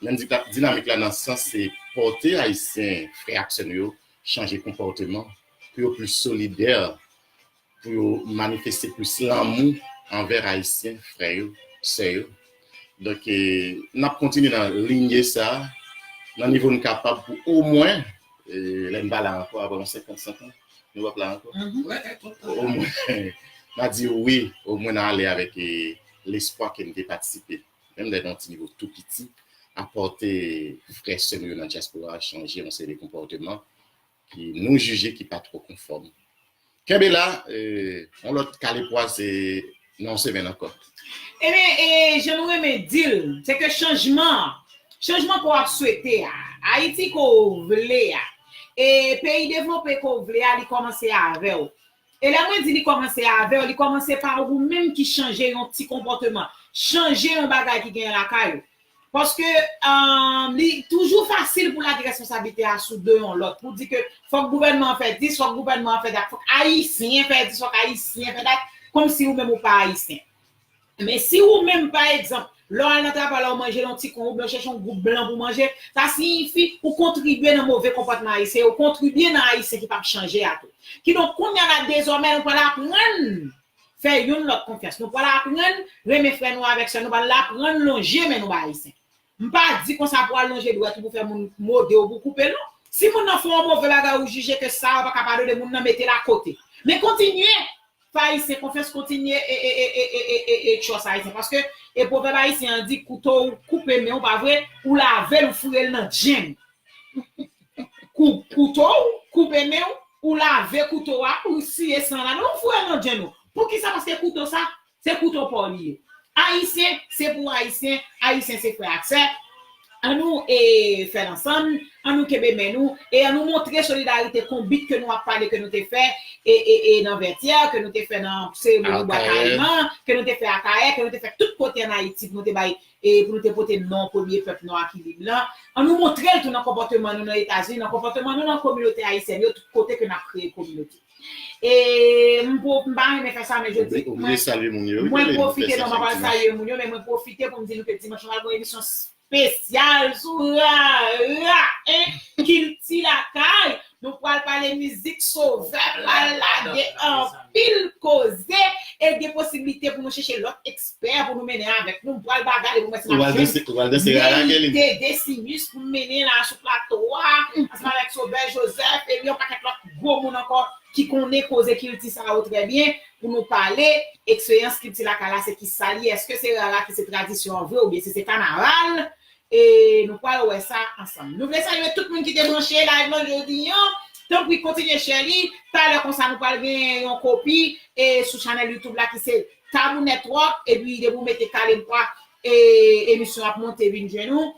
Menm di-, dinamik la nan sans se pote Ayisyen, frè ak sè nou yo, chanje konpòteman, pou yo plis solidè, pou yo manifeste plis lanmou anvè Ayisyen, frè yo, sè yo. Donk, eh, n ap kontinye nan lignye sa, nan nivo n kapab pou omwen, eh, lè n pa la ankò, apre yon senkant, senk an, nou p ap la ankò. Omwen, n a di wi, omwen n a ale avèk, eh, lespwa ke n te patisipe. Menm lè nan yon ti nivo tou piti, apòte frè sè nou yo nan dyaspora a, chanje yon seri de konpòteman ki nou jije ki pa twò konfòm. Kenbe la, eh, yon lòt Kale pwa se nan yon semèn ankò. Ebyen, eh, jan nou renmen di l, se ke chanjman, chanjman ke w ap swete a, Ayiti ke w vle a, e peyi devlope ke w vle a, li kòmanse avè w. E lè mwen di li kòmanse avè w, li kòmanse pa ou menm ki chanje yon ti konpòteman, chanje yon bagay ki genyen lakay ou. Paske, um, li toujou fasil pou lage responsablite a sou do yon lòt, pou di ke fòk gouvènman an fè dis, fòk gouvènman an fè dat, fòk Ayisyen fè dis, fòk Ayisyen fè dat, kòmsi ou menm ou pa Ayisyen. Men si ou menm, pa egzanp, lè w al nan travay la, ou manje nan yon ti kwen, oubyen w chèche yon gwoup blan pou manje, sa siyifi ou kontribye nan move konpòtman Ayisyen, ou kontribye nan Ayisyen ki p ap chanje a tou. Kidonk, kounye a la, dezòmè, nou pral aprann fè youn lòt konfyans. Nou pral aprann renmen frè nou avèk sè nou, pral aprann lonje men nou ba Ayisyen. M pa di konsa pou al lonje dwèt ou pou fè moun mode w pou koupe l, non. Si moun nan fè yon move bagay, ou jije ke sa, ou pa ka padone moun nan, mete l akote. Men kontinye fè Ayisyen konfyans, kontinye e, e, e, e, e, e, e, e, e, trust Ayisyen. Paske, e pwovèb ayisyen an di, kouto w koupe men w, pa vre, ou lave l, ou foure l nan djenn. Kou-, kouto w koupe men w, ou lave kouto a, ou siye san ladan l, ou foure l nan djenn ou. Poukisa? Paske kouto sa, se kouto pa w li ye. Ayisyen, se pou Ayisyen, Ayisyen se frè ak sè. Annou, e, fè l ansanm, annou kenbe men nou, e annou montre solidarite konbit ke nou ap pale ke nou te fè, e, e, e nan Vètyè, ke nou te fè nan seremoni Bwa Kayiman, ke nou te fè Akayè, ke nou te fè tout kote ann Ayiti, pou nou te bay, e pou nou te pote non premye pèp nwa ki lib lan. Annou montre l tou nan konpòteman nou nan Etazini, nan konpòteman nou nan kominote ayisyèn yo, tout kote ke n ap kreye kominote. E m po-, m pa renmen fè sa, men jodi, ou bliye salye moun yo, wi, mwen pwofite, non, m pa pral salye moun yo, men mwen pwofite pou m di nou ke dimanch nou pral gen yon emisyon espesyal sou rara, en, kilti lakay. Nou pral pale mizik, Sovè pral lage anpil koze. gen posiblite pou nou chèche lòt ekspè pou nou mennen avèk nou. M pral bagay pou mwen se Ou pral danse, ou pral danse rara, Kelly. Verite Desimus pou m mennen la sou plato a, ansanm avèk Sauveur Joseph, epi yon pakèt lòt gwo moun ankò ki konnen koze kilti sa yo trè byen, pou nou pale eksperyans kilti lakay la, se ki sa l ye, èske se rara ki se tradisyon an vre, oubyen si se kanaval, e nou pral wè sa ansanm. Nou vle salye tout moun ki te branche live lan jodi an. Tanpri, kontinye share li. Talè konsa, nou pral gen yon kopi e sou chanèl YouTube la ki se Tabou Network. Epi, depi w mete Kale M Pwa, e emisyon ap monte vin jwenn ou.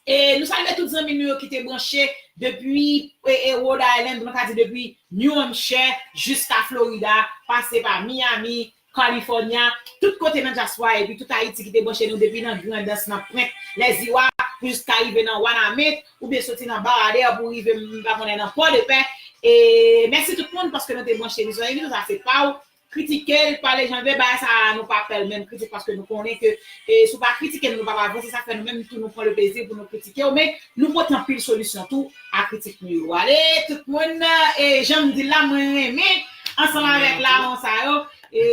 E nou salye tout zanmi nou yo ki te branche depi, e, e, Rhode Island, mwen ka di depi New Hampshire jiska Florida, pase pa Miami, California, tout kote nan dyaspora, epi tout Ayiti ki te branche nou depi nan Grandans, nan Pwent, Lèziwa, pou jiska rive nan Wanament, oubyen soti nan Baradè pou rive, m pa konnen, nan Pòdepè. E mèsi tout moun paske nou te branche. Emisyon, emisyon sa se pa w. Kritike l, pale jan l vle, bagay sa a, nou pa fè l menm kritik paske nou konnen ke, e, si w pa kritike nou, nou p ap avanse. Sa fè nou menm tou, nou pran le plezi pou nou kritike w, men nou pote anpil solisyon tou a kritik nou yo. Ale, tout moun, e, jan m di l la, mwen renmen, ansanm avèk lawon sa yo, e,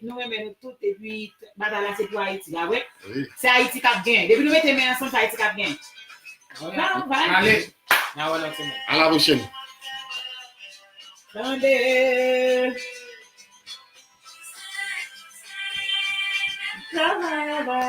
nou renmen nou tout, epi batay la se pou Ayiti, pa vre? Wi. Se Ayiti k ap genyen. Depi nou mete men ansanm, se Ayiti k ap genyen. Vwala. Vwala. Ale, n a wè lòt semèn. A la pwochèn. Tande. Travay, travay.